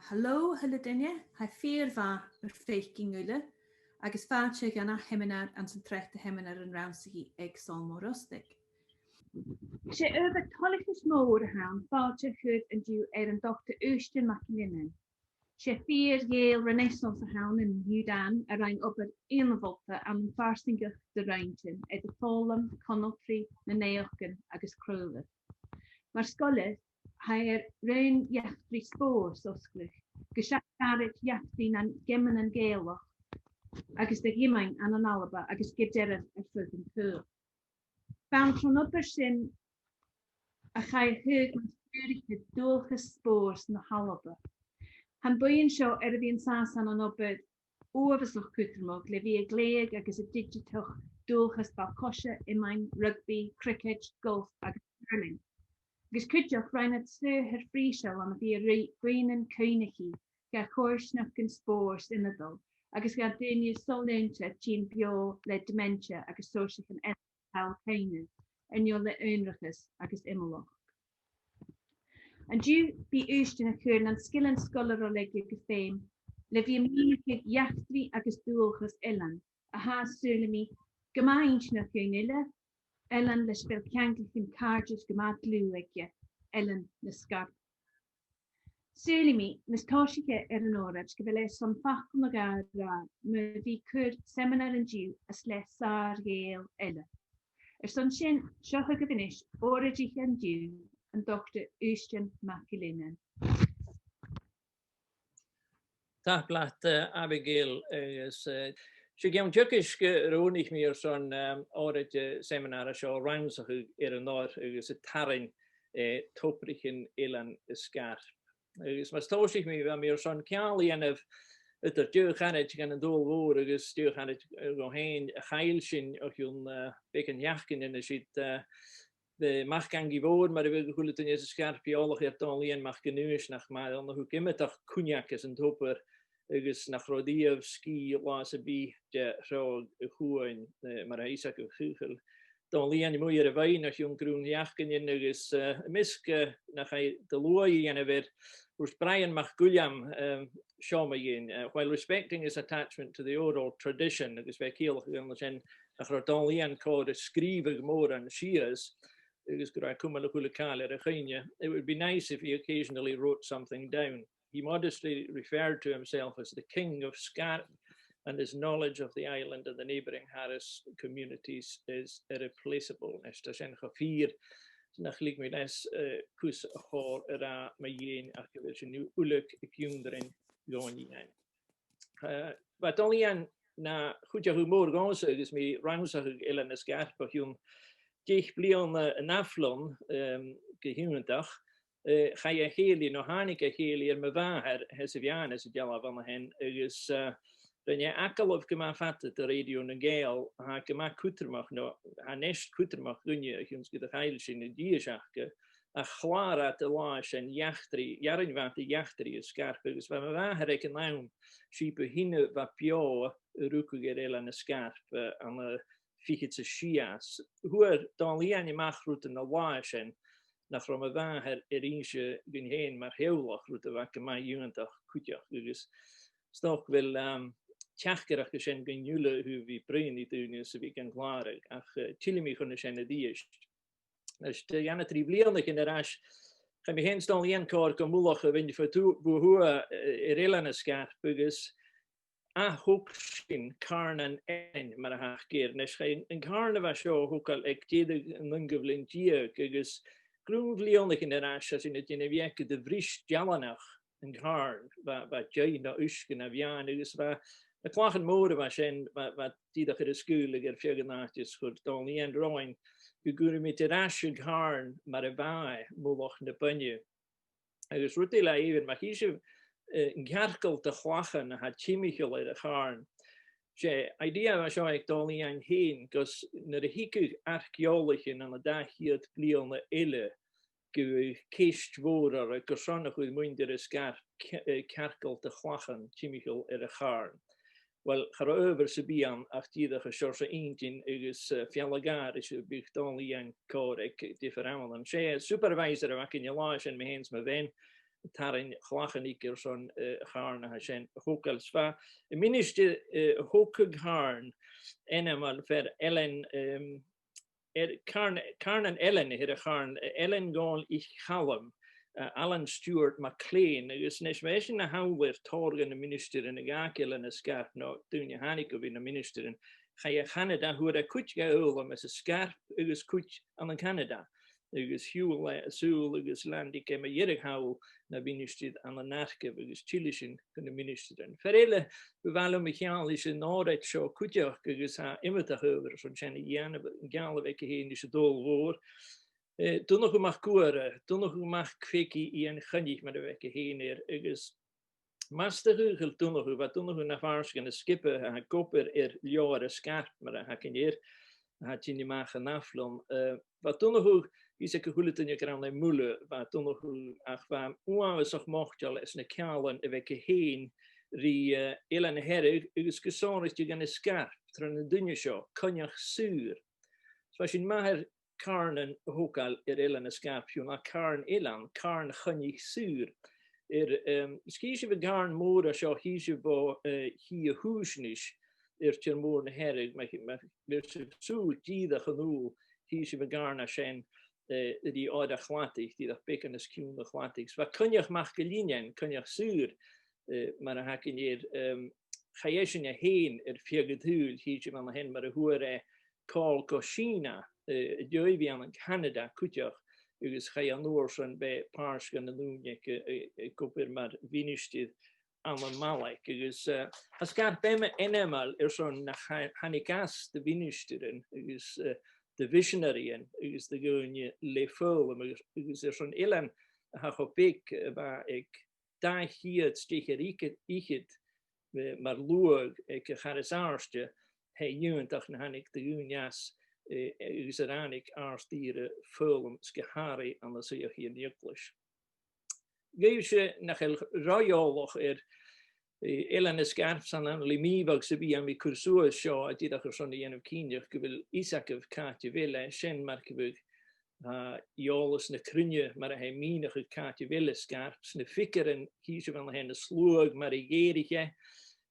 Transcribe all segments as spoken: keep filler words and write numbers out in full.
Halò a h-uile duine, tha e fìor mhath ur faicinn uile, agus fàilte dhan ath sheiminear anns an treas sheiminear an Rannsachaidh aig Sabhal Mòr Ostaig. 'S e adhbhar toileachais mòr a th' ann fàilte a chur an-diugh air an Dotair Ùisdean MacIllFhinnein. 'S e fìor Ghàidheal Renaissance a th' ann an Hugh Dan a rinn obair iongantach ann am farsaingeachd de roinntean eadar foghlaim, conaltradh, na naidheachdan agus craoladh. Mar sgoilear, tha e air raon eachdraidh spòrs fhosgladh, gu seachd gàrraidh eachdraidh nan geamannan Gàidhealach agus de gheamannan ann an Alba agus gu dearbh air feadh an t-saoghail. B' ann tron obair sin a chaidh a thaghadh mar stiùiriche dualchas spòrs na h-Alba. Tha am buidheann seo air a bhith an sàs ann an obair uabhasach cudromach le bhith a' gleidheadh agus a' digiteachadh dualchas ball-coise, iomain, rugbaidh, cricket, golf agus hurling. Agus cuideachd rinn iad saothair phrìseil ann a bhith a' ruith buidhnean cuimhneachaidh dha choimhearsnachdan spòrs ionadail agus dha daoine soilleinte a' tighinn beò le dementia agus seòrsachan eile a' cuimhneachadh air neo le aonrachas agus iomallachd. An-diugh bidh Ùisdean a' cur nan sgilean sgoilear a leigeil gu feum le bhith a' mìneachadh eachdraidh agus dualchas eilean a tha, saoilidh mi, gu math inntinneach dhuinn uile, eilean leis a bheil ceanglaichean càirdeas gu math dlùth aige, Eilean na Sgarpa. Saoilidh mi, mus tòisich e air an òraid, gu bheil e airson facal no dhà a ràdh mu bhith a' cur seiminear an-diugh às leth sàr-Ghàidheal eile. Airson sin, seo thugaibh a-nis òraidiche an-diugh, an Dotair Ùisdean MacIllFhinnein. Tapadh leat, eh, Abigail, agus, eh, 's e ceann teagaisg a rognaich mi airson, em, òraid, eh, seiminear seo, rannsachadh air an oir agus a' tarraing, eh, tobraichean Eilean Sgairp. Agus mus tòisich mi, bha mi airson ceangal a dhèanamh eadar deagh charaid dhan an t-Sabhal Mhòr agus deagh charaid, eh, dhomh fhìn a chaill sinn o chionn, eh, beagan sheachdainean, is iad, eh, bha Mac Angaidh Mhòir, mar a bhiodh a h-uile duine sa Sgairp, eòlach air Dòmhnall Iain MacAonghais, nach math a bha e, nach eil iomadach cuinneag san tobar, agus nach robh riamh sgìth latha sam bith de thròg a' chuain, eh, mar a tha fhios agaibh, chaochail Dòmhnall Iain a-muigh air a' bheinn o chionn grunn sheachdainean agus, eh, am measg, eh, nach fhaigh do luaidh a dhèanamh air, thuirt Brian MacGuilleam, eh, seo mu dheidhinn, eh, "While respecting his attachment to the oral tradition," agus bha e a' ciallachadh an sin nach robh Dòmhnall Iain còir a sgrìobhadh mòran sìos, agus gun robh e a' cumail a h-uile càil air a' chuimhne, "It would be nice if he occasionally wrote something down. He modestly referred to himself as the King of Sgairp, and his knowledge of the island and the neighbouring Harris communities is irreplaceable." Nis, tha sin cho fìor 's nach leig mi leas, eh, cus a' chòir a ràdh mu dheidhinn, ach gu bheil sinn uile ag ionndrainn dhomh fhìn. Eh, bha Dòmhnall Iain na chuideachadh mòr dhòmhsa agus mi rannsachadh Eilean Sgairp o chionn deich bliadhna an ath-bhliadhna, em, gu h-iongantach. Eh, chaidh e a chèilidh, no thàinig e a chèilidh air mo mhàthair, tha e sa Bheàrnaraigh san t-sealladh an sin, agus, eh, rinn e agallamh gu math fada do Radio nan Gàidheal, a tha gu math cudromach, no tha a-nis cudromach dhuinne, a chionn 's gun do chaill sinn an dithis aca, ach chlàr iad an latha sin eachdraidh, earrainn mhath de dh'eachdraidh Sgairp, agus bha mo mhàthair aig an àm, 's i bu shine a bha beò, a rugadh air Eilean Sgairp, eh, ann an fichead 's a sia. Fhuair Dòmhnall Iain a-mach rud an latha sin nach robh mo mhàthair air innse dhuinn fhèin mar theaghlach, rud a bha gu math iongantach cuideachd, agus 's dòcha gu bheil, um, teachdaireachd an sin dhuinn uile a thaobh a bhith a' bruidhinn ri daoine 's a bhith gan clàradh, ach, eh, tillidh mi chun na sin a-rithist. Is, eh, dhà no trì bliadhnaichean air ais, chaidh mi fhèin 's Dòmhnall Iain còir gu mullach a' bheinn fo thu-, bho thuath, eh, air Eilean Sgairp agus a thog sinn Càrn an Eilein, mar a th' aca air. Nis, chaidh an càrn a bha seo a thogail aig deireadh an naoidheamh linn deug, agus grunn bhliadhnaichean air ais, tha sinn a' dèanamh eagal gun do bhris dealanach an càrn, bha, bha deigh no uisge na bheann, agus bha na clachan mòra a bha sin, bha, bha dìreach air an sgaoileadh air feadh an àite is chuir Dòmhnall Iain romhainn gun cuireamaid air ais an càrn mar a bha e mullach na beinne. Agus rud eile a dh'aithghearr mi, chì sibh, eh, an cearcall de chlachan a tha timcheall air a' chàrn. 'S e idea a bha seo aig Dòmhnall Iain fhèin, gus nuair a thigeadh arc-eòlaichean ann an dà cheud bliadhna eile, gu bheil ceist mhòr orra carson a chuir muinntir an Sgairp ce-, eh, cearcall de chlachan timcheall air a' chàrn. Uill, cha robh adhbhar sam bith ann ach dìreach an seòrsa inntinn agus, eh, fealla-dhà ris am biodh Dòmhnall Iain còir aig diofar amannan. 'S e supervisor a bh' againn an latha sin, mi fhèin 's mo bhean, tarraing chlachan aige airson, eh, a' chàrn a tha sin a thogail. 'S bha am ministear, eh, a thog a' chàrn ainmeil, fear Ellen, em, air, càrn, càrn an Ellen, air a' chàrn, eh, Ellen Dhòmhnaill Chaluim, eh, Alan Stewart MacLean, agus a-nis, ma tha sinn a' samhlachadh tòrr dha na ministearan a dh'fhàg Eilean na Sgiorp, no daoine a thàinig gu bhith na ministearan, chaidh e a Chanada, fhuair e cuid dha fhoghlam anns an Sgiorp agus cuid ann an Canada, agus shiubhail e a saoghal agus landaig e mu dheireadh thall na mhinistear ann an Arcaibh agus tilleadh sinn gu na ministearan. Fear eile bu mhath leam a cheangal ris an òraid seo cuideachd agus tha iomadach adhbhar airson sin a dhèanamh, an ceangal a bh' aige fhèin ris an t-Sabhal Mhòr, eh, Donnchadh MacGuaire, Donnchadh MacPhearsain Choinnich mar a bh' aige fhèin air, agus mus do dh'fhaodadh Donnchadh, bha Donnchadh na phàirt dhen an sgioba a tha ag obair air leabhar an Sgiorp mar a th' againn air, a tha tighinn a-mach an ath-bhliadhna. Eh, bha Donnchadh, bhios aig a h-uile duine ag ràdh na mhuile, bha Donnchadh, ach bha e uabhasach moiteil anns na ceanglaichean a bh' aige fhèin ri, eh, Eilean na Hearadh agus gu sònraichte dhan an Sgiorp tron an duine seo, Coinneach Saor. 'S bha sinn math air càrnan a thogail air Eilean na Sgiorp, feumaidh, càrn Eilean, càrn Choinnich Saor. Air, em, 's chì sibh an càrn mòr a tha seo, chì sibh bho, eh, Chì a' Chaoisneis air tìr-mòr na Hearadh, ma, ma, ma tha sibh a' sùil dìreach a-null, chì sibh an càrn a tha sin, eh, ri òr a' chladaich, dìreach beagan os cionn a' chladaich. 'S bha Coinneach MacGillFhinnein, Coinneach Saor, eh, mar a th' againn air, em, chaidh esan e fhèin air feadh an t-saoghail, chì sibh an sin mar a fhuair e còl gu Sìona, eh, an dèidh a bhith ann an Canada cuideachd, agus chaidh e an uair sin, b' e pàirt dhen an ùine aige, eh, eh, ag obair mar mhinistear ann am Malaig, agus, eh, tha Sgiorp ainm-, ainmeil airson na th', thàinig às do mhinistearan agus, eh, do mhiseanaraidhean agus do dhaoine le foghlam, agus, agus airson eilean a tha cho beag, eh, a bha aig dà cheud 's a deich air fhichead, eh, mar shluagh aig a' char as àirde, tha e iongantach na thàinig do dhaoine às, eh, agus a ràinig àrd-ìre foghlam, 's gu h-àraidh ann an suidheachaidhean eaglais. Gheibh sibh nach eil ro eòlach air, eh, Eilean na Sgiorp, 's ann ann le mìobhag sam bith a tha mi a' cur suas seo, a, dìreach airson a dhèanamh cinnteach gu bheil fhios agaibh càit a bheil e, sin mar gum biodh, eh, eòlas na cruinne mar a tha e a' mìneachadh càit a bheil an Sgiorp, 's na figearan, chì sibh an sin an sluagh mar a dh'èirich e,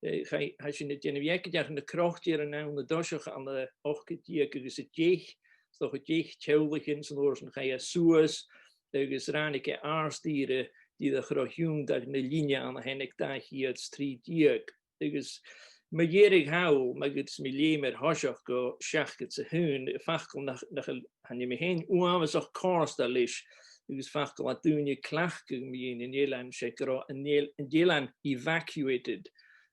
eh, chaidh, tha sinn a' dèanamh eacarsaich na croitearan ann an toiseach ann an ochdad deug agus a deich, 's dòcha deich teaghlaichean, 's an uair sin chaidh e suas, agus ràinig e àrd-ìre dìreach ro thionndaidh na linne ann an sin aig dà cheud 's trì deug. Agus mu dheireadh thall, ma dh'fhaodas mi leum air thoiseach gu seachdad 's a h-aon, facal nach, nach eil, chan eil mi fhèin uabhasach cofhurtail leis, agus facal a tha daoine a' cleachdadh mu dheidhinn an eilein, 's e gun robh an eil-, an t-eilean evacuated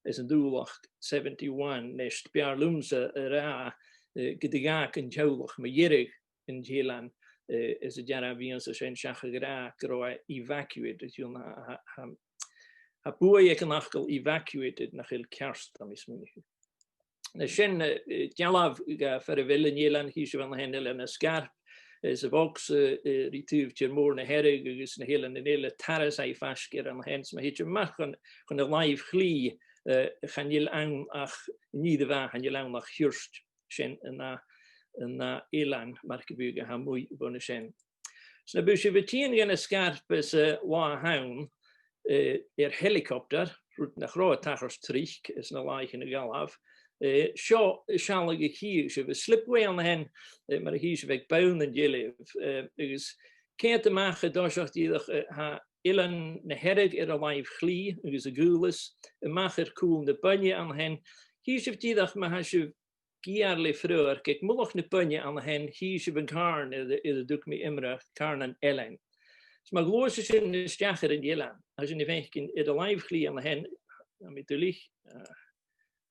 anns an Dùbhlachd seventy-one, a-nis b' fheàrr leamsa a ràdh, eh, gun do dh'fhàg an teaghlach mu dheireadh an t-eilean, eh, anns an dearbh mhìos sin, seach a ràdh gun robh e evacuated, you know, tha, tha, tha buaidh aig an fhacal evacuated nach eil ceart, tha mi a' smaoineachadh. An sin, eh, eh, dealbh de far a bheil an t-eilean, chì sibh an sin Eilean na Sgiorp, eh, sa bhogsa, eh, ri taobh tìr-mòr na Hearadh agus na h-eileanan eile, Tarasaigh faisg air an sin, 's ma thèid sibh a-mach chun, chun an làimh chlì, eh, chan eil ann ach, nì do bha, chan eil ann ach Hiort sin an ath, an ath eilean, mar gum biodh, a tha a-muigh bhon a sin. 'S nam biodh sibh a' tighinn dhan an Sgiorp anns an latha an-diugh, eh, air helicopter, rud nach robh a' tachairt tric anns na làithean a dh'fhalbh, eh, seo an sealladh a chì sibh, an slipway an sin, eh, mar a chì sibh aig bonn an deilbh, eh, agus coimhead a-mach an toiseach dìreach, eh, tha Eilean na Hearadh air an làimh chlì agus a' Chaolas, a-mach air cùl na beinne an sin. Chì sibh dìreach, ma tha sibh ag iarraidh le fradharc, aig mullach na beinne an sin, chì sibh an càrn air, air an tug mi iomradh, Càrn an Eilein. 'S ma ghluaiseas sinn a-steach air an eilean, tha sinn a' faicinn air an làimh chlì an sin, tha mi duilich, eh,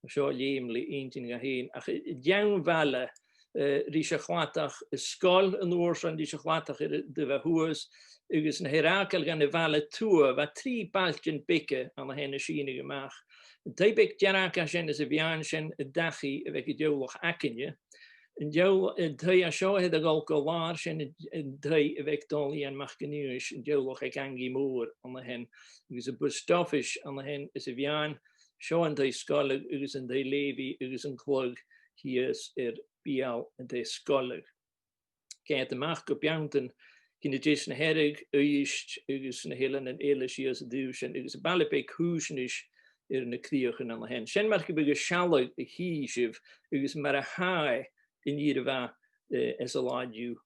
seo leum le inntinn dha fhèin, ach an t-seann bhaile, eh, ris a' chladach, an sgoil an uair sin ris a' chladach air an taobh a shuas, agus na h-earrannan dhen a' bhaile tuath, bha trì bailtean beaga an sin a' sìneadh a-mach. An taigh beag dearg a tha sin anns a' mheadhan sin, an dachaigh a bh' aig an teaghlach againne. An teagh-, an taigh a tha seo air a dhol gu làr, sin an, an taigh a bh' aig Dòmhnall Iain MacAonghais, an teaghlach aig Angaidh Mòr an sin, agus am post office an sin anns a' mheadhan, seo an taigh sgoile agus an taigh leughaidh agus an cladh shìos air beul an taigh sgoile. Coimhead a-mach gu beanntan gu na deas na Hearadh, Uibhist agus na h-eileanan eile sìos an taobh sin, agus am baile beag Thuaisneis air na crìochan an sin. Sin mar gum biodh an sealladh a chì sibh, agus mar a tha e an ìre mhath, eh, anns an latha an-diugh.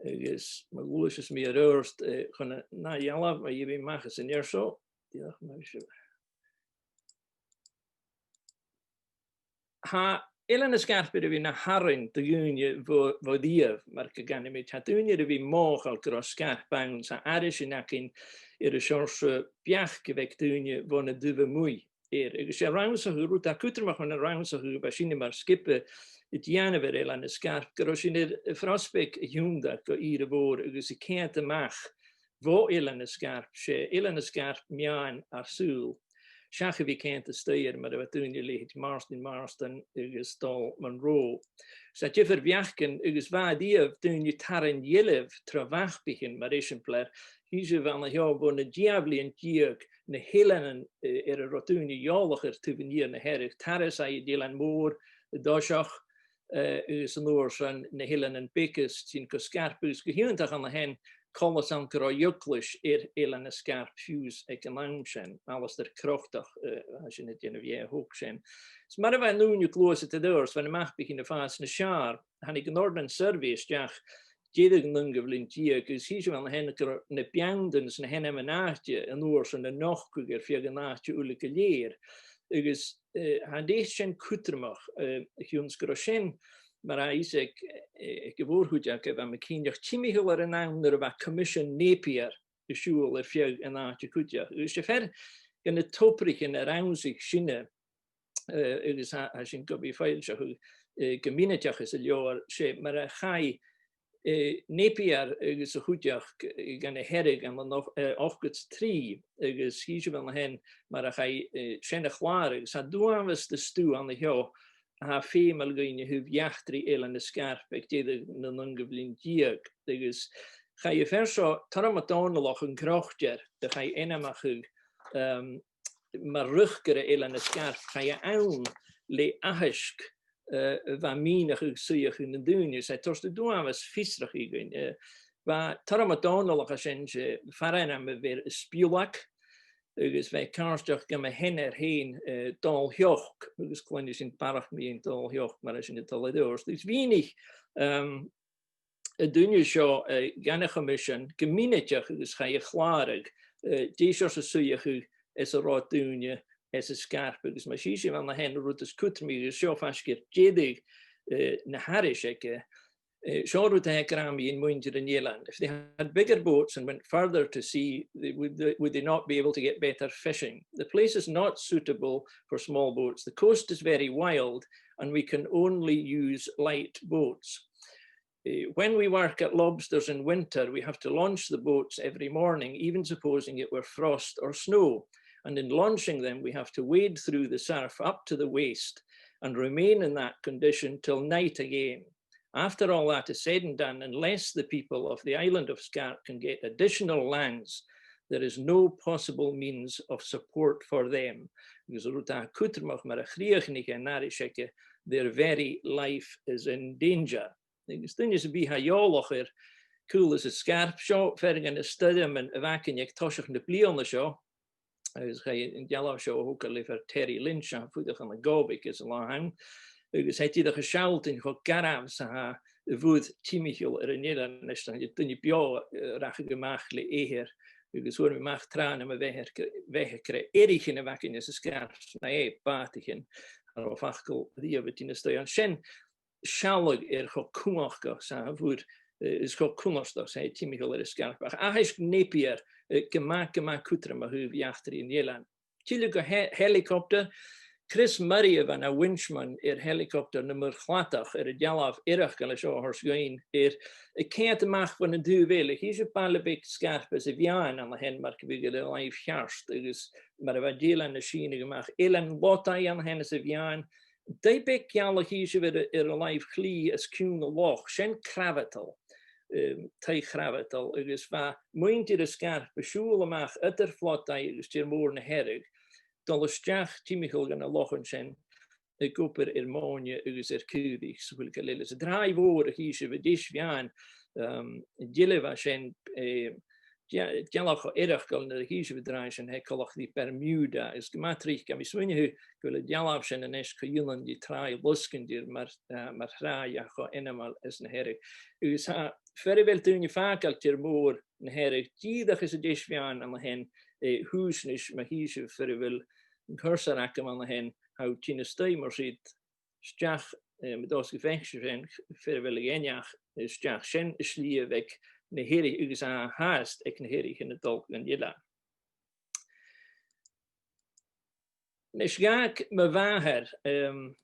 Agus ma ghluaiseas mi air adhart, eh, chun an ath dhealbh, ma gheibh mi a-mach às an fhear seo. Dìreach mar seo. Tha Eilean na Sgarpa air a bhith na tharraing do dhaoine bho, bho dhiubh, mar gun canadh mi. Tha daoine air a bhith mothachail gun robh sgarp ann, 's tha aithris againn air an seòrsa beachd a bh' aig daoine bhon an taobh a-muigh air. Agus 's e rannsachadh, rud a tha cudromach mun rannsachadh a bha sinne mar sgioba a' dèanamh air Eilean na Sgarpa, gun robh sinn air a' phrosbaig a thionndadh gu ìre mhòr agus a' coimhead a-mach bho Eilean na Sgarpa, 's e Eilean na Sgarpa meadhan ar sùil. Seach a bhith a' coimhead a-staigh air mar a bha daoine a leithid Màrtainn Màrtainn agus Dòmhnall Munro. 'S tha diofar bheachdan agus bha a-riamh daoine tarraing dhealbh tro mhapaichean, mar eisimpleir, chì sibh an seo bho na dà bhliadhna deug na h-eileanan, eh, air an robh daoine eòlach air taobh an iar na Hearadh, Tarasaigh, an t-Eilean Mòr, an toiseach, eh, agus an uair sin na h-Eileanan Beaga, sin gu sgarpa, agus gu h-iongantach an sin, coltas ann gun robh eaglais air Eilean na Sgarpa fiù 's aig an àm sin, Alasdair Crochtach, eh, a tha sin a' dèanamh dheth a thog sin. Is mar a bha an ùine a' gluasad air adhart, bha na mapaichean a' fàs nas fheàrr, thàinig an Ordnance Survey a-steach deireadh naoi deug bliadhna deug, agus chì sibh an sin gun robh na beanntan 's na h-ainmean-àite an uair sin a' nochdadh air feadh an àite uile gu lèir. Agus, eh, tha an t-seòrsa sin cudromach, eh, a chionn 's gun robh sin, mar a tha fhios aig, eh, aig a' mhòr-chuid agaibh, tha mi cinnteach, timcheall air an àm nuair a bha Coimisean Napier a' siubhal air feadh an àite cuideachd. Agus 's e fear de na tobraichean a rannsaich sinne, eh, agus tha, tha sin gu bhith foillseachadh, eh, gu mionaideach anns an leabhar, 's e mar a chaidh, eh, Napier agus a chuideachd, eh, dhan a' Hearadh ann an och-, eh, ochdad 's a trì, agus chì sibh an sin mar a chaidh, eh, sin a chlàradh. Agus tha dùmhanas de stuth an seo a tha feumail dhuinn a thaobh eachdraidh Eilean na Sgarpa aig deireadh na naoidheamh linn deug. Agus chaidh am fear seo, Tormod Dòmhnallach an Croitear, a chaidh ainmeachadh, ehm, mar fhreagraí Eilean na Sgarpa, chaidh e ann le aithisg, eh, a bha a' mìneachadh suidheachadh nan daoine. 'S e toirt dùmhanas fiosrachaidh dhuinn, eh, bha Tormod Dòmhnallach an sin, 's e far-ainm a bh' air Spiùllag, agus bha e càirdeach gum sheanair fhèin, eh, Dòmhnall Sheoc, agus cluinnidh sinn barrachd mu dheidhinn Dòmhnall Sheoc mar a tha sinn a' dol air adhart. Agus mhìnich, ehm, an duine seo, eh, dhan a' choimisean gu mionaideach agus chaidh a chlàradh, eh, dè seòrsa suidheachadh anns an robh daoine anns an Sgarpa, agus mar a chì sibh an sin, an rud as cudromaiche, agus seo faisg air deireadh, eh, na h-aithris aige, eh, seo rud a tha ag ràdh mu dheidhinn muinntir an eilein. If they had bigger boats and went further to sea, they, would they, would they not be able to get better fishing? The place is not suitable for small boats. The coast is very wild, and we can only use light boats. Eh, when we work at lobsters in winter, we have to launch the boats every morning, even supposing it were frost or snow. And in launching them, we have to wade through the surf up to the waist and remain in that condition till night again. After all that is said and done, unless the people of the island of Sgarp can get additional lands, there is no possible means of support for them. Agus rud a tha cudromach mar a chrìochnaich e an aithris aige, their very life is in danger. Agus duine sam bith a tha eòlach air caolas an Sgarpa, seo fear dha na stoirmean a bh' againn aig toiseach na bliadhna seo, agus chaidh an dealbh seo a thogail le fear Terry Lynch a tha a' fuireach ann an Gàbhaidh anns an là an-diugh. Agus tha e dìreach a' sealltainn cho garbh 's a tha a' mhuir timcheall air an eilean a-nis. Tha an duine beò, eh, a' rachadh a-mach le eathar, agus fhuair mi a-mach tràth nam bheatha, bheatha gur e eathraichean a bh' againn anns an Sgarpa, 's nach e bàtaichean, cha robh facal riamh a' tighinn a-steach an sin. Sealladh air cho cumhachdach 's a tha a' mhuir, eh, is cho cunnartach 's a tha e timcheall air an Sgarpa. Ach aithisg Napier, eh, gu math, gu math cudromach a thaobh eachdraidh an eilein. Tilleadh gu he-, helicopter. Chris Murray, a bha na winchman air helicopter nam muir-chladach air an dealbh eireachdail a tha seo a thoirt dhuinn, air a' coimhead a-mach bhon an taobh eile. Chì sibh baile beag Sgarpa às a' mheadhan an sin mar gum biodh e air a làimh cheart, agus mar a bha Dìlean a' sìneadh a-mach, Eilean Lodaidh an sin às a' mheadhan, taigh beag geal a chì sibh air, air an làimh chlì os cionn an loch, sin Crabhadail, um, Taigh Chrabhadail, agus bha muinntir an Sgarpa a' siubhal a-mach eadar Lodaidh agus Tìr Mòr na Hearadh, dol a-steach timcheall dha na lochan sin, ag obair air mòine agus air caoraich 's a h-uile càil eile. 'S an tràigh mhòr a chì sibh an dèidh mheadhan, um, an dealbh a tha sin, eh, de-, dealbh cho eireachdail nuair a chì sibh an-dràsta sin, tha e coltach ri Bermuda, is gu math tric, tha mi a' smaoineachadh gu bheil an dealbh sin a-nis co-ionann ri tràigh Losgandair mar, eh, mar thràigh a tha cho ainmeil anns na Hearadh. Agus tha fear a bheil daoine fàgail air mòr na Hearadh, dìreach anns an teis-meadhan an sin, eh, Husnes, ma chì sibh fear a bheil an cursor agam an sin, tha e a' tighinn a-staigh mar sin, a-steach, eh, ma dh'fhàgas sibh fhèin, fear a bheil a dh'aithneachadh, a-steach sin an slighe a bh' aig na Hearadh agus a tha fhathast aig na Hearadh a' dol dhan eilean. Nis dh'fhàg mo mhàthair, em,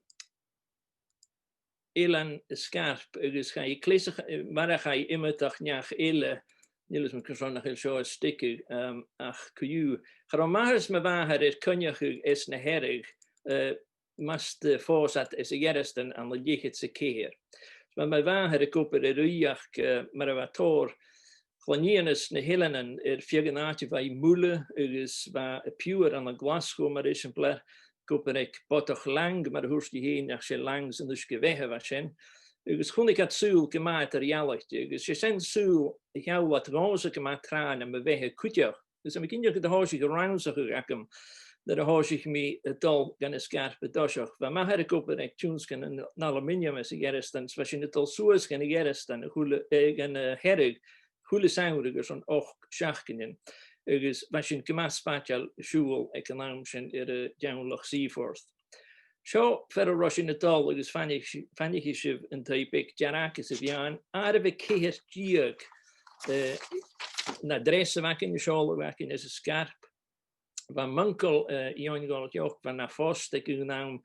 Eilean Sgairp agus chaidh i cleasachd, eh, mar a chaidh iomadach neach eile, chan eil fhios agam carson nach eil seo a' steigeadh, em, ach co-dhiù. Cha robh m' athair is mo mhàthair air coinneachadh anns na Hearadh, eh, mus do phòs iad anns a' Ghearasdan ann an leth-cheud 's a ceithir. Bha mo mhàthair ag obair air uidheachd, eh, mar a bha tòrr chloinn anns na h-eileanan air feadh an àite. Bha i a' muile agus bha a piuthar ann an Glaschu mar eisimpleir, ag obair aig Bodach Lang, mar a thuirt i fhèin, ach 's e Lang san uisge-bheatha a bha sin. Agus chunnaic iad saoghal gu math eadar-dhealaichte, agus 's e sin saoghal a sheall iad dhòmhsa gu math tràth nam bheatha cuideachd. Agus tha mi cinnteach gun do thòisich an rannsachadh agam nuair a thòisich mi a' dol dhan an Sgairp an toiseach. Bha m' athair ag obair aig tionscal an, an aluminium anns a' Ghearasdan, 's bha sinn a' dol suas dhan a' Ghearasdan a h-uile, eh, dhan, eh, Hearadh a h-uile samhradh airson ochd seachdainean. Agus bha sinn gu math spaideil a' siubhal aig an àm sin air, eh, Dòmhnall Loch Seaforth. Seo far an robh sinn a' dol agus fainichidh si-, fainichidh sibh an taigh beag dearg anns a' mheadhan, àireamh a ceithir deug, eh, na dreasa a bh' againn, an seòladh a bh' againn anns an Sgairp. Bha m' uncail, eh, Iain Dhòmhnaill Eòchaidh, bha e na phost aig aon àm,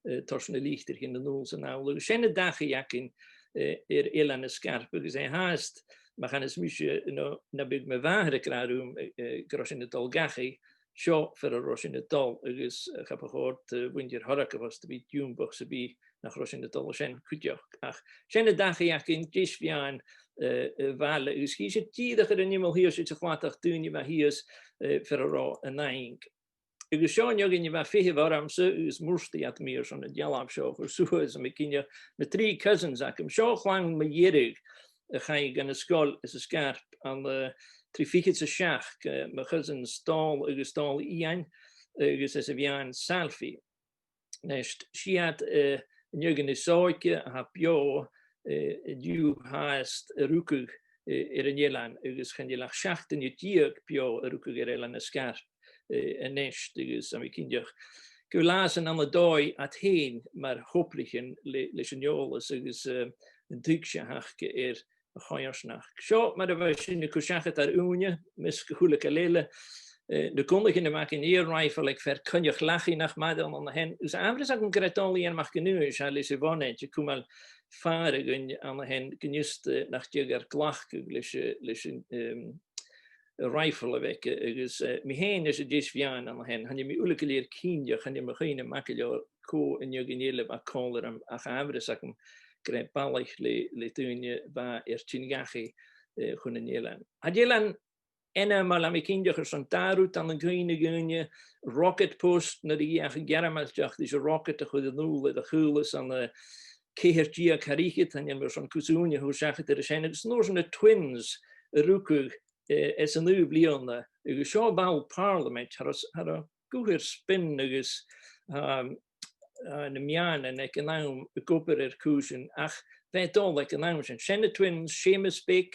eh, toirt na litrichean a-null 's a-nall. Agus sin an dachaigh againn, eh, air Eilean an Sgairp, agus e fhathast, ma chanas mise, no, nam biodh mo mhàthair ag ràdh rium, eh, eh, gun robh sinn a' dol dhachaigh, seo far an robh sinn a' dol, agus, eh, cha bu chòir do mhuinntir Thorgafail a bhith diùmbach sam bith nach robh sinn a' dol an sin cuideachd. Ach sin an dachaigh againn, deas-meadhan, eh, a' bhaile, agus chì sibh dìreach air an iomall shìos air a' chladach daoine a bha shìos, eh, far an robh an fhaighinn. Agus seo an fheadhainn a bha a' feitheamh ormsa, agus murtaidh iad mi airson an dealbh seo a chur suas, tha mi cinnteach, na trì cousins agam. Seo a' chlann mu dheireadh a chaidh dhan an sgoil anns an Sgairp ann an, eh, trì fichead 's a seachd, eh, mo chousins Dòmhnall agus Dòmhnall Iain, agus anns a' mheadhan Salfie. Nis, 's iad, eh, an fheadhainn as òige a tha beò, eh, an-diugh fhathast a rugadh, eh, air an eilean, agus chan eil ach seachdain deug beò a rugadh air Eilean an Sgairp, eh, a-nis, agus tha mi cinnteach gu bheil iadsan ann an dòigh iad fhèin mar thobraichean le, leis an eòlas agus, eh, an tuigse a th' aca air a' choimhearsnachd. Seo mar a bha sinn a' cur seachad ar ùine, am measg a h-uile càil eile, eh, na gunnaichean a bh' againn, air rifle aig fear Coinneach Lachaidh nach maireann an sin, agus tha amharas agam gur e Dòmhnall Iain MacAonghais a tha leis a' bhonaid a' cumail fàire dhuinn an sin, gun fhios, eh, nach deach ar glacadh leis, eh, leis an, em, rifle a bh' aige, agus, eh, mi fhèin is an deas-mheadhan an sin, chan eil mi uile gu lèir cinnteach, chan eil mo chuimhne math gu leòr cò an fheadhainn eile a bha còmhla rium, ach tha amharas agam gur e balach le, le daoine a bha air tighinn dhachaigh, eh, chun an eilein. Tha an t-eilean ainmeil, tha mi cinnteach, airson dà rud ann an cuimhne dhaoine, rocket post, nuair a dh'fheuch an Gearmailteach ris an rocket a chur a-null air a chaolas ann an ceithir deug thar fhichead, chan eil mi airson cus ùine a chur seachad air a sin, agus an uair sin na Twins a rugadh eh, anns an aon bhliadhna, agus seo ball Pàrlamaid, cha robh, cha robh guth air spin agus, um, eh, na meadhanan aig an àm ag obair air cùisean, ach bha e dol aig an àm sin. Sin na Twins, Seumas Beag,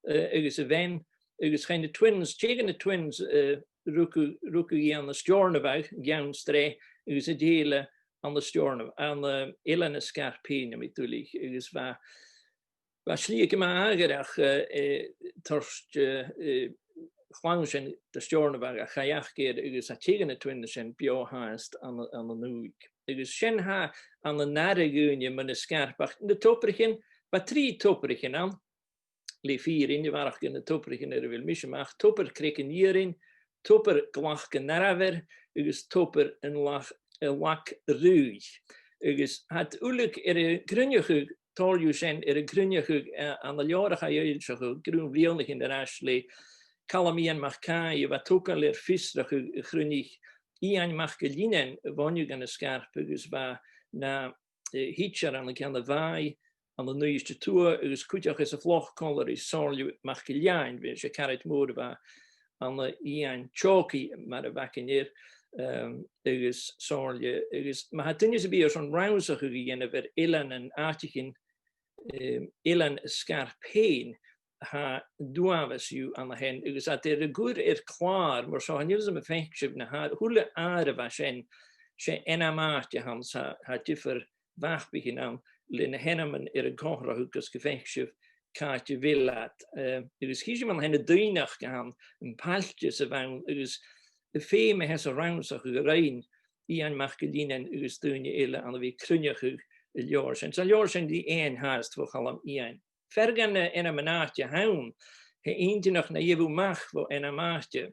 eh, agus a bhean, agus chaidh na Twins, tè de na Twins, eh, rugadh, rugadh i ann an Steòrnabhagh, an ceann sreath, agus an tè eile ann an Steòrnabh-, ann an, eh, Eilean an Sgairp fhèin, nam biodh duilich, agus bha Bha slighe gu math àgaireach, eh, eh, toirt, eh, eh, chlann sin do Steòrnabhagh, ach chaidh aca air agus tha tè de na Twins sin beò fhathast ann, ann an Ùig. Agus sin tha ann an aire dhaoine mun an Sgairp. Ach na tobraichean, bha trì tobraichean ann, le fìrinn, a bharrachd air na tobraichean air a bheil mise a-mach, Tobar Creag an Iarainn, Tobar Ghlach an Arbhair agus Tobar an Lag, an Lag Ruaidh. Agus tha iad uileag air a chruinneachadh, tòrr dhiubh sin air a chruinneachadh, eh, ann an leabhar a chaidh fhoillseachadh grunn bhliadhnaichean air ais le Calum Iain MacAoidh, a bha a' togail air fiosrachadh a chruinnich Iain Mac a' Lionain, a bhuineadh dhan an Sgairp agus bha na, eh, thidsear ann an ceann a' Bhàigh, ann an Uibhist a Tuath agus cuideachd anns a' Phloc còmhla ri Somhairle MacGill-Eain, bha e, 's e caraid mòr a bh' ann an Iain Teòcaidh mar a bh' againn air, um, agus Somhairle, agus ma tha duine sam bith airson rannsachadh a dhèanamh air eileanan, àiteachan, um, Eilean Sgairp fhèin, tha an t-uabhas dhiubh ann a shin, agus tha iad air an cur air clàr, mar seo, chan eil fhios agam am faic sibh na h-, a h-uile àireamh a tha sin, 's e ainm-àite a th' ann, 's tha, tha diofar mhapaichean ann le na h-ainmean air an comharrachadh gus gum faic sibh càit a bheil iad. Eh, agus chì sibh an sin an doimhneachd a th' ann, am pailteas a bh' ann, agus am feum a th' anns an rannsachadh a rinn Iain MacGill-Eain agus daoine eile ann a bhith a' cruinneachadh an leabhair sin. 'S e an leabhar sin The Ain fhathast bho Chaluim Iain. Fear dha na h-ainmean-àite a th' ann, tha e inntinneach na gheibh thu a-mach bho ainm-àite.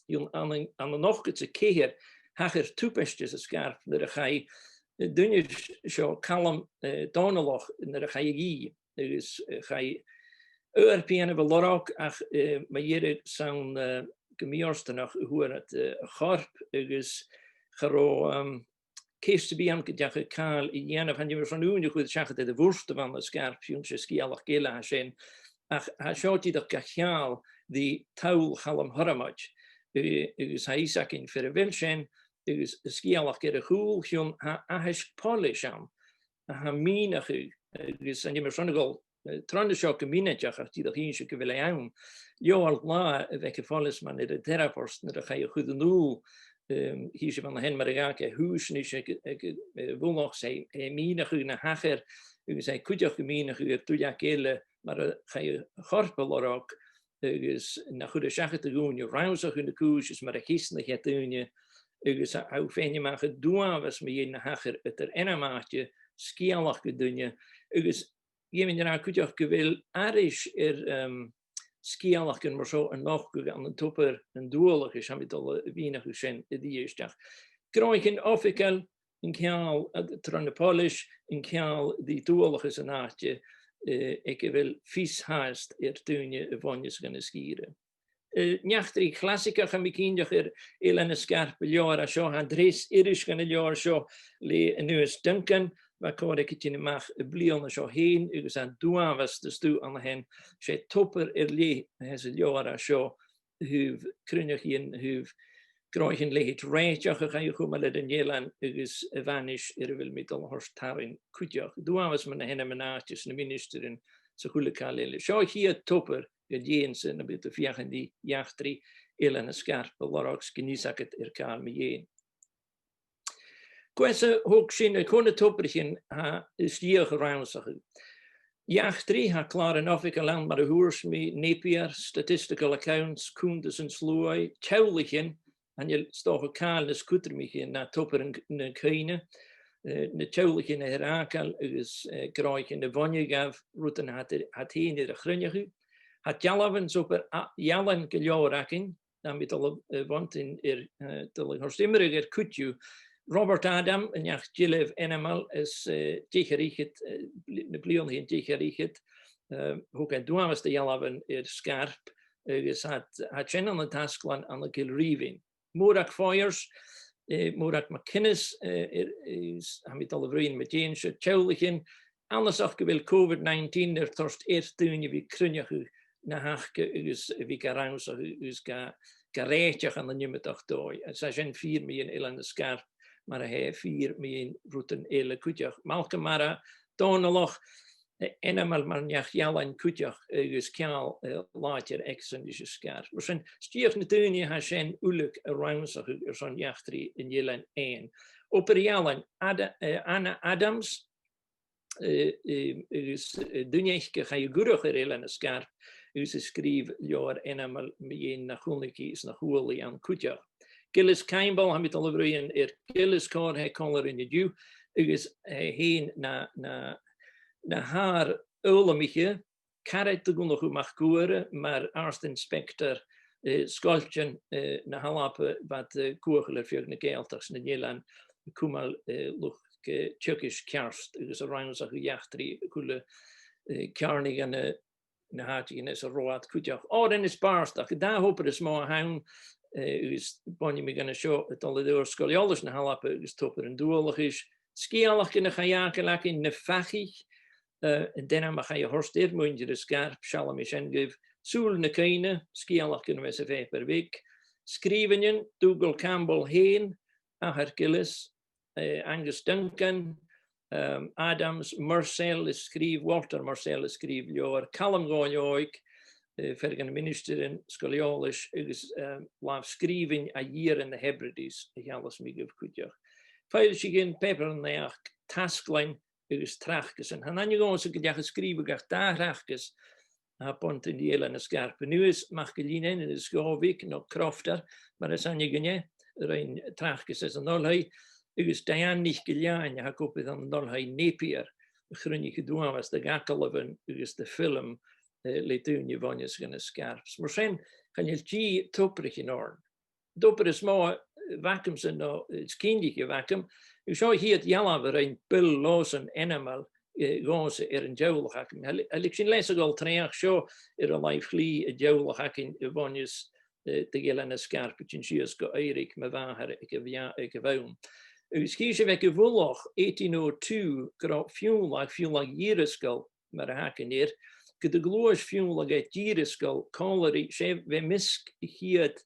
Ann an, ann an, ann an ochdad 's a ceithir, thachair tubaist sa Sgairp nuair a chaidh, eh, duine seo, Calum, eh, Dòmhnallach, nuair a chaidh a dhìth, agus, eh, chaidh aon pìob a lorg ach, eh, mu dheireadh 's ann, eh, gu mì-fhortanach a fhuair iad, eh, a chorp agus cha robh, um, ceist sam bith ann gun deach càil a dhèanamh. Chan eil mi airson ùine a chur seachad air a' mhurt a bh' ann an Sgairp, feumaidh sibh sgeulachd eile a tha sin. Ach tha seo dìreach ga cheangal ri toll Chaluim Thormoid, eh, agus tha fhios againn far a bheil sin, agus an sgeulachd air a chùl, chionn tha aithisg poilis ann a tha mìneachadh, agus chan eil mi airson a dhol, eh, tron a seo gu mionaideach ach dìreach innse gu bheil e ann. Leabhar-latha a bh' aig a' phoileasman air an t-aerfort nuair a chaidh a chur a-null, em, chì sibh an sin mar a dh'fhàg e a' chùis a-nis aig, aig, eh, a' mhullach, 's e, e mìneachadh na thachair, agus e cuideachd a' mìneachadh air duilleag eile mar a chaidh a chorp a lorg, agus na chuir e seachad a dh'ùine rannsachadh na cùise is mar a cheasnaich e daoine, agus a, a fhuair e a-mach an t-uabhas mu dheidhinn na thachair eadar ainm-àite, sgeulachd an duine, agus dh'fheumainn a ràdh cuideachd gu bheil aithris air, um, sgeulachdan mar seo a' nochdadh ann an Tobar an Dualchais, tha mi a' dol a mhìneachadh sin a-rithist. Ach gnothaichean oifigeil, an ceangal, eh, tro na poilis, an ceangal ri dualchas an àite, eh, aig a bheil fios fhathast air daoine a bhuineas dhan an sgìre. Eh, an eachdraidh chlasaigeach, tha mi cinnteach, air Eilean Sgairp an leabhar a seo, tha an treas iris dhen an leabhar seo le Aonghas Duncan, bha e còmhla ri tighinn a-mach am bliadhna seo fhèin, agus tha an t-uabhas de stuth ann a shin, 's e tobar air leth a th' anns an leabhar a seo, a thaobh cruinneachaidhean, a thaobh gnothaichean leithid rèiteach a chaidh a chumail air an eilean agus a bhainis air a bheil mi a' dol a thoirt tarraing cuideachd. An t-uabhas mu na h-ainmean-àite is na ministearan 's a h-uile càil eile. Seo a' chiad tobar gu lèir-sa nam biodh tu a' feuchainn ri eachdraidh Eilean Sgairp a lorg 's gun fhios agad air càil mu dheidhinn. Gu h-àraidh, thog sinn a h-uile tobraichean a tha a-staigh a' rannsachadh. Eachdraidh, tha clàran oifigeil ann mar a thuirt mi, Napier, statistical accounts, cunntas an t-sluaigh, teaghlaichean, chan eil 's dòcha càil nas cudromaiche na tobar an, na cuimhne, eh, na teaghlaichean a th' air fhàgail agus, eh, gnothaichean a bhuineadh dhaibh, rudan a tha, tha iad fhèin air a chruinneachadh. Tha dealbhan, 's obair a, ealain gu leòr againn, tha mi a' dol a, eh, bhuntainn air, eh, dol a thoirt iomradh air cuid dhiubh. Robert Adam, an neach-dealbh ainmeil, is, eh, deich air fhichead, eh, bli-, na bliadhnaichean deich air fhichead, eh, thog e an t-uabhas de dhealbhan air Sgairp, agus tha, tha sin ann an tasglann ann an Cill Rìmhinn. Mòrag Foyers, eh, Mòrag MacInnes, eh, air, is, tha mi a' dol a bhruidhinn mu dheidhinn seo, teaghlaichean, annasach gu bheil Covid nineteen air toirt air daoine a bhith a' cruinneachadh na th' aca agus a bhith ga rannsachadh agus ga, ga rèiteach ann an iomadach dòigh. Is tha sin fìor mu dheidhinn Eilean Sgairp, mar a tha e fìor mu dheidhinn rudan eile cuideachd. Malcolm Mara Dòmhnallach, eh, ainmeil mar neach-ealain cuideachd agus ceangal, eh, làidir aige-san ris an Sgairp. Mar sin, 's dìreach na daoine a tha sin uileag a' rannsachadh airson eachdraidh an eilein fhèin. Obair ealain, Ad-, eh, Anna Adams, eh, eh, agus, eh, duine aice a chaidh a dh'fhuireach air Eilean Sgairp, agus a sgrìobh leabhar ainmeil mu dheidhinn na chunnaic i is na chuala i ann cuideachd. Gillies Caimbeul, tha mi a' dol a bhruidhinn air Gillies còmhla, tha e còmhla rinn an-diugh, agus, eh, fhèin na, na, na h-àrd-fhoghlamaiche, caraid do Dhonnchadh MacGuaire mar Àrd-Inspector, eh, Sgoiltean, eh, na h-Alba, bha iad, eh, a' cumail air feadh na Gàidhealtachd 's nan eilean, a' cumail, eh, luchd, eh, teagaisg ceart agus a' rannsachadh eachdraidh a h-uile, eh, ceàrnaidh ann an, na h-àiteachan anns an robh iad cuideachd. Òrain is bàrdachd, an dà thobar as motha a th' ann, eh, agus buinidh mi dhan a seo, a' dol air adhart, Sgoil Eòlais na h-Alba agus Tobar an Dualchais. Sgeulachdan a chaidh fhàgail againn, Na Fachaich, eh, an t-ainm a chaidh a thoirt air muinntir an Sgairp, seallaidh mi sin dhuibh, Sùil na Cuimhne, sgeulachdan a bha sa phàipear bhig, sgrìobhainnean, Dùghall Campbell fhèin, Athair Gillies, eh, Angus Duncan, um, Adams, Murcell a sgrìobh, Walter Murcell a sgrìobh leabhar, Calum Dhòmhnallach, eh, fear de na ministearan sgoile-eòlais agus, um, làmh-sgrìobhainn à dh'iarraidh na Hebrides a sheallas mi dhuibh cuideachd. Foillsichean, pàipearan-naidheachd, tasglainn agus tràchdasan. Tha an aithne dhòmhsa gun deach a sgrìobhadh ach dà thràchdas a tha buntainn ri Eilean an Sgairp. Aonghas MacIllFhinnein, Aonghas Dhòmhnaill no Crofter, mar as aithne dhuinn e, a rinn tràchdas anns an oilthigh, agus Diane NicIllEathain a tha ag obair ann an oilthigh Napier, a chruinnich an t-uabhas de dh'agallamhan agus de fhilm, eh, le daoine a bhuineas dhan Sgairp. Mar sin, chan eil dìth tobraichean oirnn. An tobar as motha, eh, a bh' agamsa no, eh, as cinntiche a bh' agam, agus seo a' chiad dhealbh a rinn Bill Lawson ainmeil, eh, dhòmhsa air an teaghlach againn. Tha le-, tha leithid sin leis a' dol treabhadh seo air an làimh chlì, an teaghlach againn a bhuineas, eh, de dh'Eilean an Sgairp a' tighinn sìos gu Èirigh, mo mhàthair aig a' bheà-, aig a' bhonn. Agus chì sibh aig a' mhullach eighteen oh two gun robh Fionnlagh, Fionnlagh Dhìreasgail, mar a th' againn air, gun do ghluais Fionnlagh à Dìreasgail còmhla ri, 's e, bha e am measg a' chiad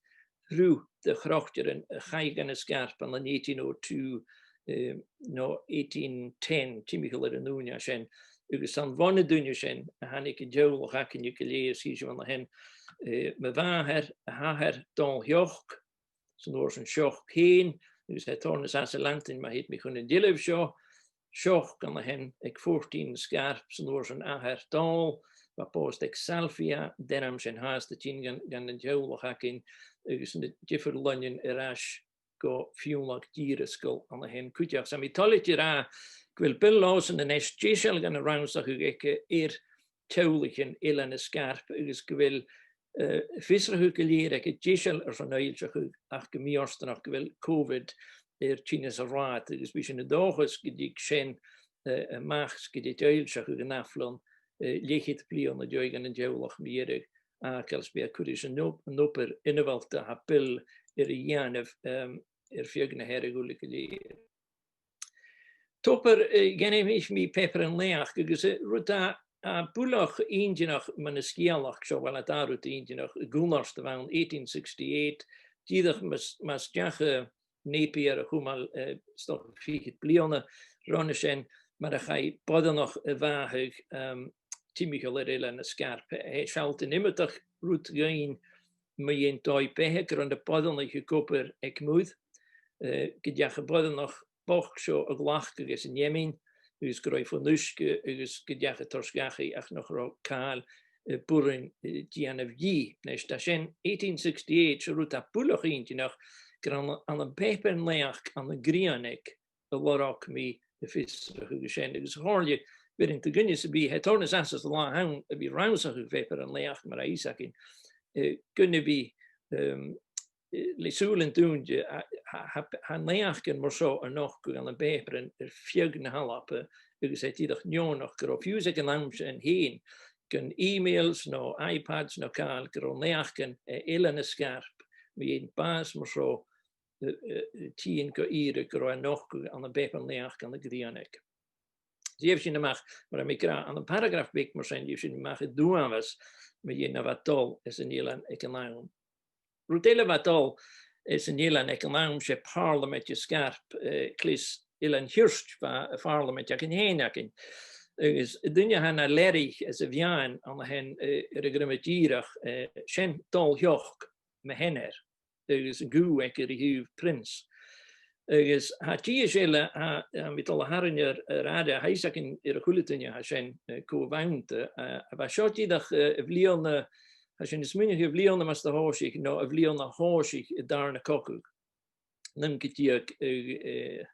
shruth de chroitearan a chaidh dhan Sgairp ann an eighteen oh two, eh, no eighteen ten, timcheall air an ùine sin, agus 's ann bhon an duine sin a thàinig an teaghlach againne gu lèir, is chì sibh an sin, eh, mo mhàthair, a h-athair Dòmhnall Sheoc, san uair sin Seoc fhèin, agus tha e tòrr nas fhasa leantainn ma thèid mi chun an deilbh seo, Seoc an sin aig fourteen Sgairp, san uair sin athair Dòmhnaill, bha pòst aig Salvia, an t-ainm sin fhathast a' tighinn dhan, dhan an teaghlach againn, agus na diofar loidhnichean air ais gu Fionnlagh Dìreasgail an sin cuideachd. 'S tha mi toilichte ràdh gu bheil Bill Lawson a-nis deiseil dhan an rannsachadh aige air teaghlaichean Eilean an Sgairp agus gu bheil, eh, fiosrachadh gu lèir aige deiseil airson fhoillseachadh ach gu mì-fhortanach gu bheil Covid air tighinn às an rathad agus bidh sinn an dòchas gun tig sin, eh, a-mach 's gun tèid fhoillseachadh an ath-bhliadhna, eh, leth-cheud bliadhna deug dhan an teaghlach mu dheireadh fhàgail 's bidh e a' cur ris an ob-, an obair ionmholta a tha Bill air a dhèanamh, em, air feadh na h-earraich uile gu lèir. Tobar, eh, dh'ainmich mi pàipearan-naidheachd agus, eh, rud a, a tha buileach inntinneach mun an sgeulachd seo, uill, tha dà rud inntinneach, a' chunnart a bh' ann eighteen sixty-eight, dìreach mus, mus deach, eh, Napier a chumail, eh, 's dòcha fichead bliadhna ron a sin, mar a chaidh boireannach a bhàthadh, em, timcheall air Eilean an Sgairp. Tha e a' sealltainn iomadach rud dhuinn mu dheidhinn dòigh-beatha, gun robh na boireannaich ag obair aig muir, eh, gun deach am boireannach bochd seo a ghlacadh às an fheamainn, agus gun robh i fon uisge, agus gun deach a toirt dhachaigh ach nach robh càil, eh, b' urrainn, eh, dèanamh dhi. A-nis, tha sin eighteen sixty-eight, 's e rud a tha buileach inntinneach, gun robh ann, ann am pàipear-naidheachd ann an Grianaig a lorg mi am fiosrachadh sin, agus a chomhairle, bheir sinn do dhuine sam bith, tha e tòrr nas fhasa san latha an-diugh a bhith rannsachadh pàipearan-naidheachd mar a tha fhios againn, eh, gun a bhith, em, eh, le sùil an dùinte, a, a, tha, tha naidheachdan mar seo a' nochdadh ann am pàipearan air feadh na h-Alba, agus tha e dìreach neònach gun robh fiù 's aig an àm sin fhèin, gun emails no iPads no càil, gun robh naidheachdan, eh, Eilean an Sgairp, mu dheidhinn bàs mar seo, eh, eh, tighinn gu ìre gun robh e a' nochdadh ann am pàipear-naidheachd ann an Grianaig. Gheibh sinn a-mach, mar a tha mi ag ràdh, ann am paragraph beag mar sin, gheibh sinn a-mach an t-uabhas mu dheidhinn na bha dol anns an eilean aig an àm. Rud eile a bha dol anns an eilean aig an àm, 's e Pàrlamaid an Sgairp, eh, Cleas Eilean Hiort, bha am Pàrlamaid againn fhèin againn. Agus an duine a tha na leargaidh anns a' mheadhan an sin, eh, air a dhruim dìreach, eh, sin Dòmhnall Sheoc, mo sheanair, agus an cù aige ri thaobh Prince. Agus tha dithis eile, tha, tha mi dol a tharraing air, air adhart, tha fhios againn air a h-uile duine a tha sin, eh, co-bhannta, eh, a bha seo dìreach, eh, a' bhliadhna, tha sinn a' smaoineachadh a' bhliadhna mus do thòisich, no a' bhliadhna a thòisich an dàrna cogadh. Naoi ceud deug, eh, eh,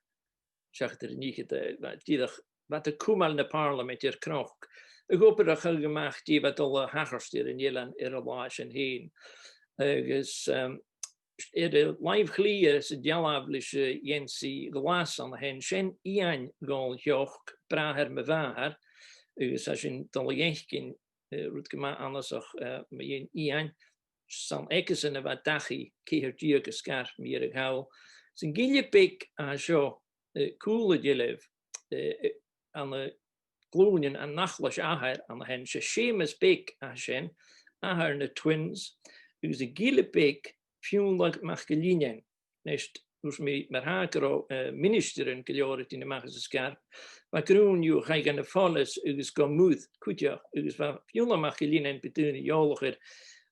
seachd air fhichead, eh, bha, dìreach, bha iad a' cumail na Pàrlamaid air cnoc, ag obair a chur a-mach dè bha dol a thachairt air an eilean air an là sin fhèin. Agus, em, air an làimh chlì anns an dealbh leis, eh, Yancy Glass an sin, sin Iain Dhòmhnaill Sheoc, bràthair mo mhàthar, agus tha sinn dol a dh'fhaicinn, eh, rud gu math annasach, eh, mu dheidhinn Iain, 's ann aigesan a bha dachaigh ceithir deug an Sgairp mu dheireadh thall. 'S an gille beag a tha seo, eh, cùl an deilbh, eh, eh, ann an glùinean an Achlais Athair an sin, 's e Seumas Beag a tha sin, athair nan Twins, agus a' ghille bheag, Fionnlagh MacIllFhinnein. Nis, thuirt mi mar-thà gun robh, eh, ministearan gu leòr a' tighinn a-mach às an Sgarp. Bha grunn dhiubh a' tighinn gu na Follaise agus gu Muir cuideachd, agus bha Fionnlagh MacIllFhinnein, bidh daoine eòlach air,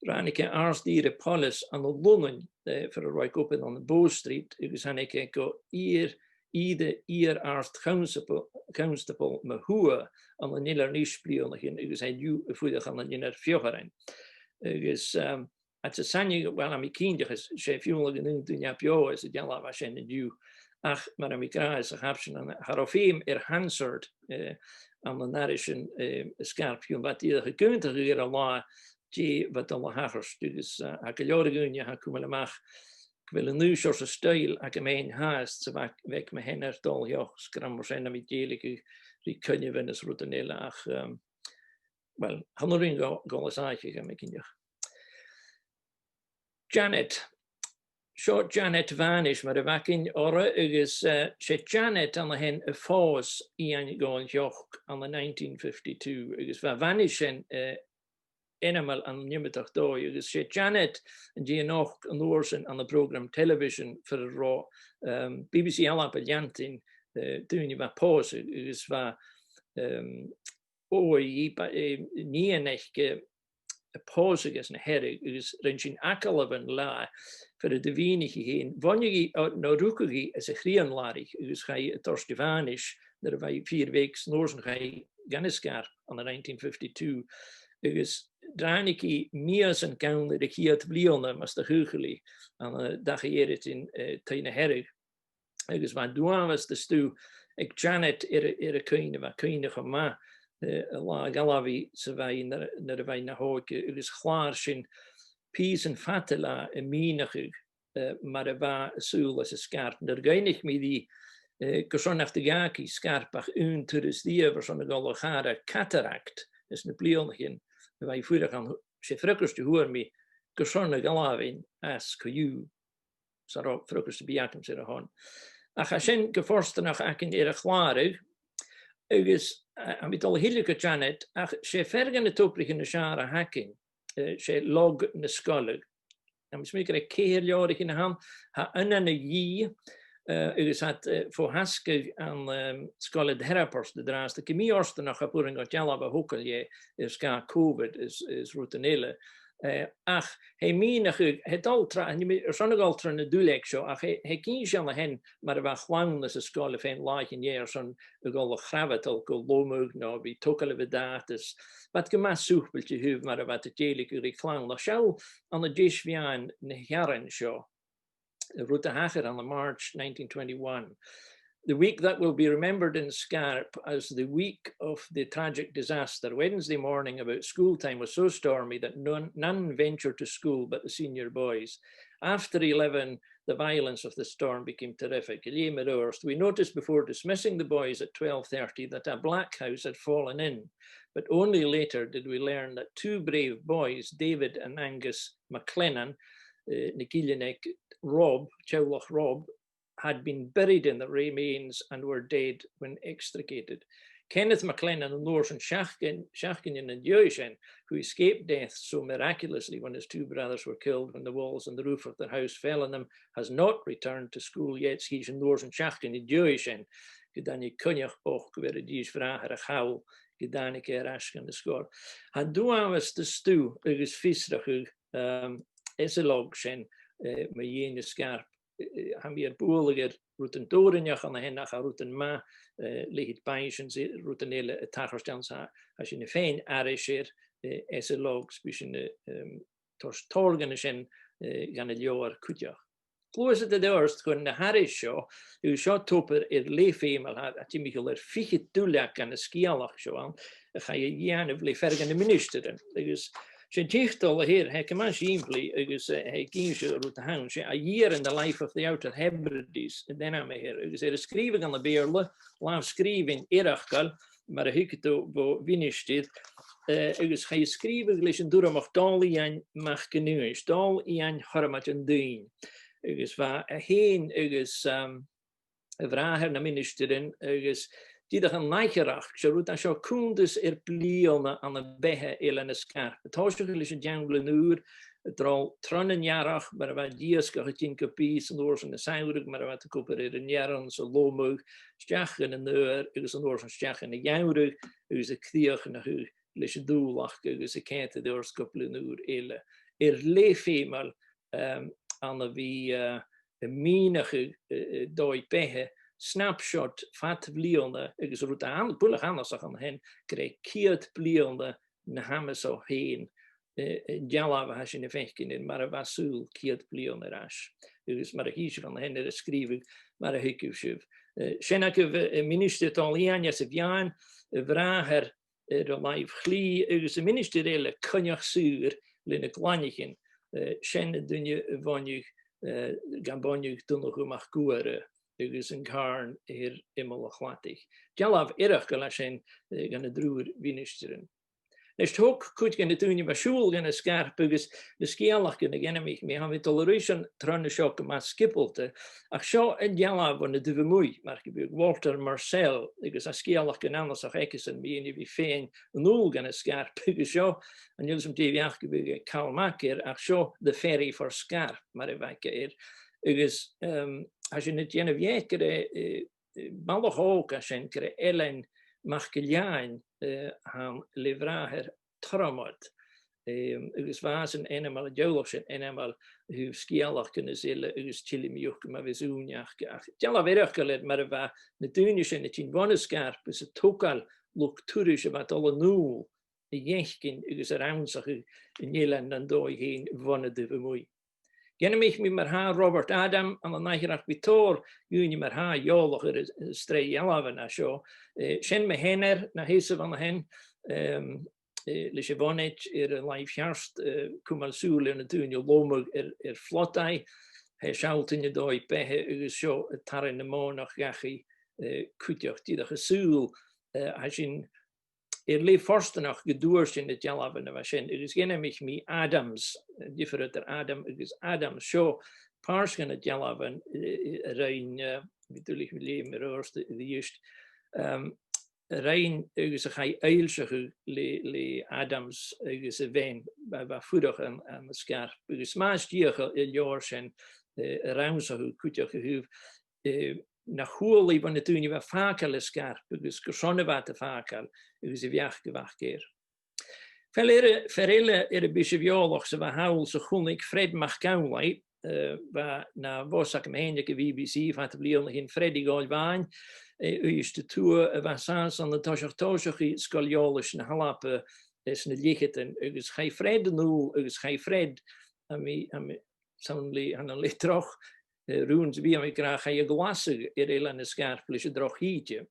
ràinig e Àrd Ìre Poileas ann an Lunnainn, eh, far an robh e ag obair ann am Bow Street, agus thàinig e gu iar, iad, iar Àrd Chonstable, Chonstable mu thuath ann an Eilean Uisge bliadhnaichean, agus e an-diugh a' fuireach ann an Eilean Pheofharain. Agus, ehm, Agus 's ann, uill, tha mi cinnteach, is 's e Fionnlagh an aon duine a tha beò anns an dealbh sin an-diugh. Ach mar a tha mi ag ràdh sa chaibideil, cha robh feum air Hansard, eh, ann an àraidh sin, eh, an Sgarp, Fionn, bha e dìreach ag aontachadh air an là dè bha dol a thachairt, agus, eh, tha gu leòr de dhaoine a tha a' cumail a-mach gu bheil an aon seòrsa stoidhle agam fhìn fhathast, 's a bha, bha aig mo sheanair Dòmhnall Sheonaidh, 's gun robh mar sin, tha mi a' dèiligeadh ri coinneamhan is rudan eile, ach, ehm, uill, chan urrainn dhomh, dhomh a dhol às àicheadh, tha mi cinnteach. Janet. Seo Janet Mhànais mar a bh' againn oirre, agus, eh, 's e Janet an sin a phòs Iain Dhòmhnaill Sheonaidh ann an nineteen fifty-two, agus bha Mhànais sin, eh, ainmeil ann an iomadach dòigh, agus 's e Janet an dèidh a-nochd an uair sin ann am prògram telebhisean far an robh, ehm, B B C Alba a' leantainn, eh, daoine a bha pòsadh, agus bha, ehm, òigridh, ba-, eh, nighean aice, eh, a phòsadh anns na Hearadh, agus rinn sinn agallamh an latha far an do mhìnich i fhèin. Bhuineadh i, eh, no rugadh i anns a' Chrìonlàraich, agus chaidh i a Toirt a' Mhànais nuair a bha i fìor bheag, 's an uair sin chaidh i dhan Sgarp ann an nineteen fifty-two, agus ràinig i mìosan gann air a' chiad bhliadhna, mus do chaochail i, ann an, eh, dachaigh Èiridinn, eh, taigh na Hearadh. Agus bha an t-uabhas de stuth aig Janet air, air a cuimhne, bha i a' cuimhneachadh cho math, eh, an latha a dh'fhalbh i 's a bha i nuair, nuair a bha i na h-òige, agus chlàr sinn pìosan fada leatha a' mìneachadh, eh, mar a bha an saoghal anns an Sgarp. Nuair a dh'fhaighnich mi dhi, eh, carson nach do dh'fhàg i Sgarp ach aon turas a-riamh airson a dhol a chàradh cataract anns na bliadhnaichean a bha i a' fuireach ann, 's e an fhreagairt a fhuair mi, carson a dh'fhalbh i às co-dhiù. 'S cha robh freagairt sam bith agamsa air a shon. Ach tha sin gu fortanach againn air a chlàradh, agus, eh, tha mi a' dol a thilleadh gu Janet, ach 's e fear de na tobraichean as fheàrr a th' againn, eh, 's e log na sgoile. Tha mi a' smaoineachadh gur e ceithir leabhraichean a th' ann, tha Aonan a Dhìth, eh, agus tha iad, eh, fo thasgadh an, ehm, sgoile Dherraport an-dràsta, gu mì-fhortanach, cha b' urrainn dhomh dealbh a thogail dheth air sgàth Covid is, is rudan eile. Eh, ach tha e a' mìneachadh, tha e a' dol tro, chan eil mi airson a dhol tro na duilleig seo, ach tha e, tha e ag innse an sin mar a bha a' chlann anns an sgoil fhèin làithean dheth airson a dhol a chrabhadail gu lomadh no a bhith a' togail a' bhuntàta is bha iad gu math sùbailte a thaobh mar a bha iad a' dèiligeadh ri clann. Ach seall ann an deis-mheadhan na h-earrainn seo, rud a thachair ann am March nineteen twenty-one. The week that will be remembered in Sgarp as the week of the tragic disaster. Wednesday morning about school time was so stormy that none, none ventured to school but the senior boys. After eleven, the violence of the storm became terrific. A' leughadh mar a thuirt, we noticed before dismissing the boys at twelve thirty that a black house had fallen in, but only later did we learn that two brave boys, David and Angus MacLennan, eh, na gillean aig Rob, Teaghlach Rob, had been buried in the remains and were dead when extricated. Kenneth MacLennan, an uair sin seachdain-, seachdainean an dèidh sin, who escaped death so miraculously when his two brothers were killed when the walls and the roof of their house fell on them, has not returned to school yet. 'S chì sinn an uair sin seachdain an dèidh sin gun tàinig coinneach bochd air an dithis bhràthair a chall gun tàinig e air ais dhan an sgoil. Tha an t-uabhas de stuth agus fiosrachadh, um, anns an log sin, eh, mu dheidhinn na Sgarpa, eh, tha mi air bualadh air rudan dòrainneach an sin ach tha rudan math, eh, leithid bainnsean 's rudan eile a' tachairt ann, 's tha sinn a' faighinn aithris air, eh, anns an log, 's bidh sinn, eh, em, toirt tòrr dhen sin, eh, dhan an leabhar cuideachd. Gluaisidh iad air adhart chun na h-aithris seo, agus seo tobar air leth feumail, tha, tha timcheall air fichead duilleag dhan an sgeulachd seo ann, a chaidh a dhèanamh le fear de na ministearan, agus 's e an tiotal a th' air, tha e gu math sìmplidh agus, eh, tha e ag innse an rud a th' ann, 's e A Year in the Life of the Outer Hebrides an t-ainm a th' air, agus air a sgrìobhadh ann am Beurla, làmh-sgrìobhainn eireachdail, mar a thuigeadh tu bho mhinistear, eh, agus chaidh a sgrìobhadh leis an Urramach Dòmhnall Iain MacAonghais, Dòmhnall Iain Chormaic an Duin, agus bha e fhèin agus, um, a bhràthair nam ministearan agus dìreach an atharrachadh, 's e rud a tha seo cunntas air bliadhna ann am beatha Eilean na Sgairp. Tha e a' tòiseachadh leis an t-seann Eilean Ùr, a' dol tron an earrach, mar a bha an t-iasgach a' tighinn gu bith, 's an uair sin a' samhradh, mar a bha iad ag obair air an fhearann 's a' lomadh, a-steach dhan an adhar, agus an uair sin a-steach dhan a' gheamhradh, agus a' crìochnachadh leis an dùbhlan agus a' coimhead air adhart gu Eilean Ùr eile. Air leth feumail, em, ann a bhith, eh, a' mìneachadh, eh, eh, dòigh-beatha, snapshot fad bhliadhna, agus rud a tha an-, buileach annasach an sin, gur e ceud bliadhna na h-ama seo fhèin, eh, an dealbh a tha sinn a' faicinn air mar a bha saoghal ceud bliadhna air ais, agus mar a chì sibh an sin air a sgrìobhadh, mar a thuigeadh sibh. Eh, sin agaibh, eh, am ministear Dòmhnall Iain às a' Mheall, a bhràthair air an làimh chlì, agus am ministear eile, Coinneach Saor, le na Glaineachan, eh, sin an duine a bhuineadh, eh, gam buineadh Donnchadh MacGuaire agus an càrn air iomall a' chladaich. Dealbh eireachdail a tha sin, eh, dha na triùir mhinistrean. A-nis, thog cuid de na daoine a bha a' siubhal gun an Sgairp agus na sgeulachdan a dh'ainmich mi, tha mi a' dol air ais an tràth seo gu math sgiobalta, ach seo an dealbh bhon an taobh a-muigh, mar gum biodh, Walter Mursell, agus tha sgeulachdan annasach aigesan mu dheidhinn a bhith faighinn a-null gun an Sgairp, agus seo, chan eil fhios agam dè bheachd a bhiodh aig Karl Mak air, ach seo The Ferry for Sgairp, mar a bh' aige air. Agus, em, tha sinn a' dèanamh dheth gur e, eh, eh, balach òg a tha sin, gur e Ailean MacGill-Eain, eh, a th' ann le bhràthair Tormod. Em, agus bha esan ainmeil, an teaghlach sin ainmeil, a thaobh sgeulachdan is eile, agus tillidh mi thuca ma bhios ùine aca. Ach dealbh eireachdail air mar a bha na daoine sin a' tighinn bhon an Sgairp is a' togail luchd-turais a bha a' dol a-null a dh'fhaicinn agus a rannsachadh an eilein nan dòigh fhèin bhon an taobh a-muigh. Dh'ainmich mi mar-thà Robert Adam, ann an atharrachadh, bidh tòrr dhaoine mar-thà eòlach air an, an sreath dhealbhan a tha seo. Eh, sin mo sheanair na sheasamh an sin, em, eh, leis a' bhonaid air an làimh cheart, eh, cumail sùil air na daoine a' lomadh air, air phlutaig. Tha e a' sealltainn an dòigh-beatha agus seo a' tarraing na mònach dhachaigh, eh, cuideachd. Dìreach an saoghal, eh, a tha sinn air leth fortanach gun d' fhuair sinn na dealbhan a bha sin, agus dh'ainmich mi Adams, eh, diofar eadar Adam agus Adams. Seo pàirt dha na dealbhan, eh, eh, a rinn, eh, bidh duilich leam air adhart a-rithist, em, a rinn agus a chaidh fhoillseachadh le, le Adams agus a bhean, bha, bha a' fuireach ann, ann an Sgairp, agus 's math as fhiach an leabhar sin, eh, a rannsachadh cuideachd a thaobh eh, na chuala i bho na daoine a bha a' fàgail an Sgairp agus carson a bha iad a' fàgail agus a' bheachd a bh' aca air. Fear eile, fear eile air am bi sibh eòlach 's a bha thall 's a chunnaic, Fred MacAmhlaigh, eh, bha na bhos agam fhèin aig a' B B C fad na bliadhna a' tighinn, Fred à Gàillbheinn, eh, Uibhist a Tuath, a bha an sàs ann an toiseach tòiseachaidh Sgoil Eòlais na h-Alba, eh, sna leth-cheud, agus chaidh Fred a-null agus chaidh Fred, a mi, a mi, 's ann le, ann an le droch, eh, rùn 's a bhith a' gràdh, chaidh a ghlasadh air Eilean na Sgairp leis an droch thìde.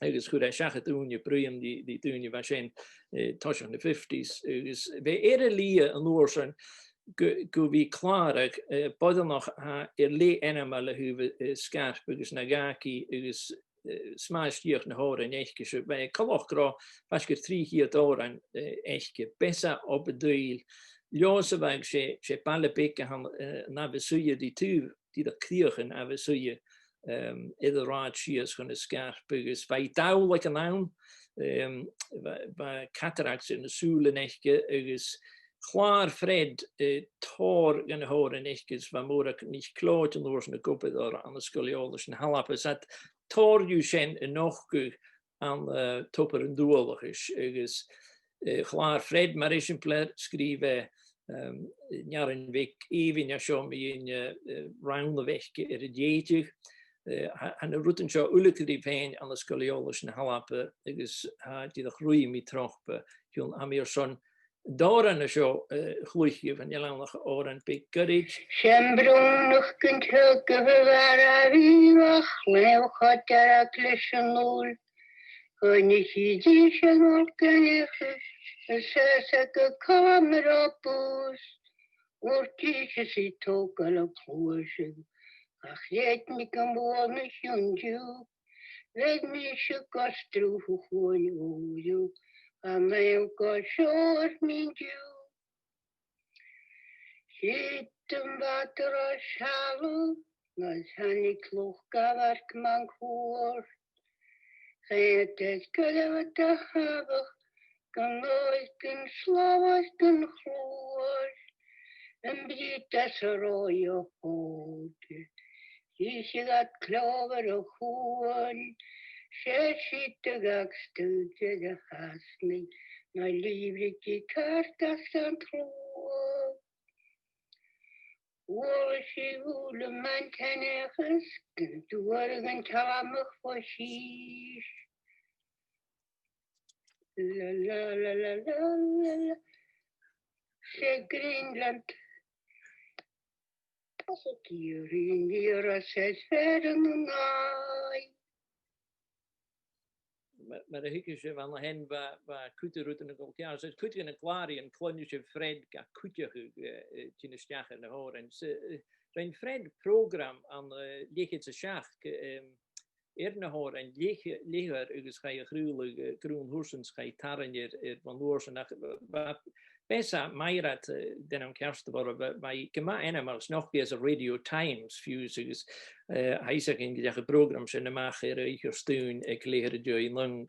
Agus chuir e seachad ùine bruidhinn ri, ri daoine a bha sin, eh, toiseach na fifties. Agus bha e air a lìonadh an uair sin gu, gu bhith clàradh, eh, boireannach a tha air leth ainmeil a thaobh, eh, Sgairp agus na dh'fhàg i agus, eh, 's math as fhiach na h-òrain aice. Seo, bha e coltach gun robh faisg air trì cheud òran, eh, aice. Bessa Ob an Tuill, Leòdhas a Bhàidh, 's e, 's e baile beag a th' ann, eh, an Abhainn Suidhe ri taobh, dìreach crìoch an Abhainn Suidhe, em, air an rathad sìos chun an Sgairp, agus bha i dall aig an àm, em, bha, bha cataracts air na sùilean aice, agus chlàr Fred, eh, tòrr dha na h-òrain aice, agus bha Mòrag NicLeòid an uair sin ag obair orra ann an Sgoil Eòlais na h-Alba. 'S iad tòrr dhiubh sin a nochd ann an, eh, Tobar an Dualchais, agus, eh, chlàr Fred, mar eisimpleir, sgrìobh e, em, an earrainn bheag èibhinn a tha seo mu dheidhinn, eh, eh, rann a bh' aice air an t-sèideadh. Eh, tha, tha na rudan seo uile gu lèir fhèin ann an Sgoil Eòlais na h-Alba, agus tha dìreach ruitheam i tro-, eh, chionn, tha mi airson an t-òran a tha seo, eh, a chluich dhuibh, chan eil ann ach òran beag goirid. Seann Brònach gun teagamh a bha a' bhìobhach, leotha dearg leis an fhuil. Choinnich i dìsean ol gaineachas, is esan gu cam ro bùs. Ur dìseas i togail a cluasan, ach leid mi gam buain a chionn diù. Bheir mise gus drùdhadh a chuain ùidh, an aon gu seòr min diù. Siud am bàta ro sealladh, nuair thàinig luchd-amhairc mun cuairt. Aontas gu leòr de thabhach, gun oidhche, gun slabhas, gun chluais, am brìgh às an robh a chòta. Dh'itheadh iad clòbhar a' chuain, 's e siud a ghabhadh stuth de dh'fhasnaich, na lìbhrigidh ceart às an truagh. Bhuail sibh uile man teanachas, gun d' fhuair an Calum fo shìos. La, la, la, la, la, la, la. 'S e Greenland. As a dìreach an iar as is fear an an aigh. Mar, mar a thuigeas sibh an sin, bha, bha cuid de rudan a' dol ceart. Is cuid de na clàraidhean, cluinnidh sibh Fred ga cuideachadh, eh, eh, tighinn a-steach air na h-òrain. 'S, eh, rinn Fred prògram ann an, eh, leth-cheud 's a seachd, eh, em, air na h-òrain, leth-, leth-uair agus chaidh a chraoladh, eh, grunn thursan 's chaidh tarraing air, air bhon uair sin. Ach, eh, bha, b' e 's a, math fhèin, eh, dhen an ceart a bh' oirre, bha, bha i gu math ainmeil, 's nochd i às a' Radio Times fiù 's agus, eh, tha fhios againn gun deach am prògram sin a-mach air oidhche Diardaoin aig leth-uair an dèidh naoi.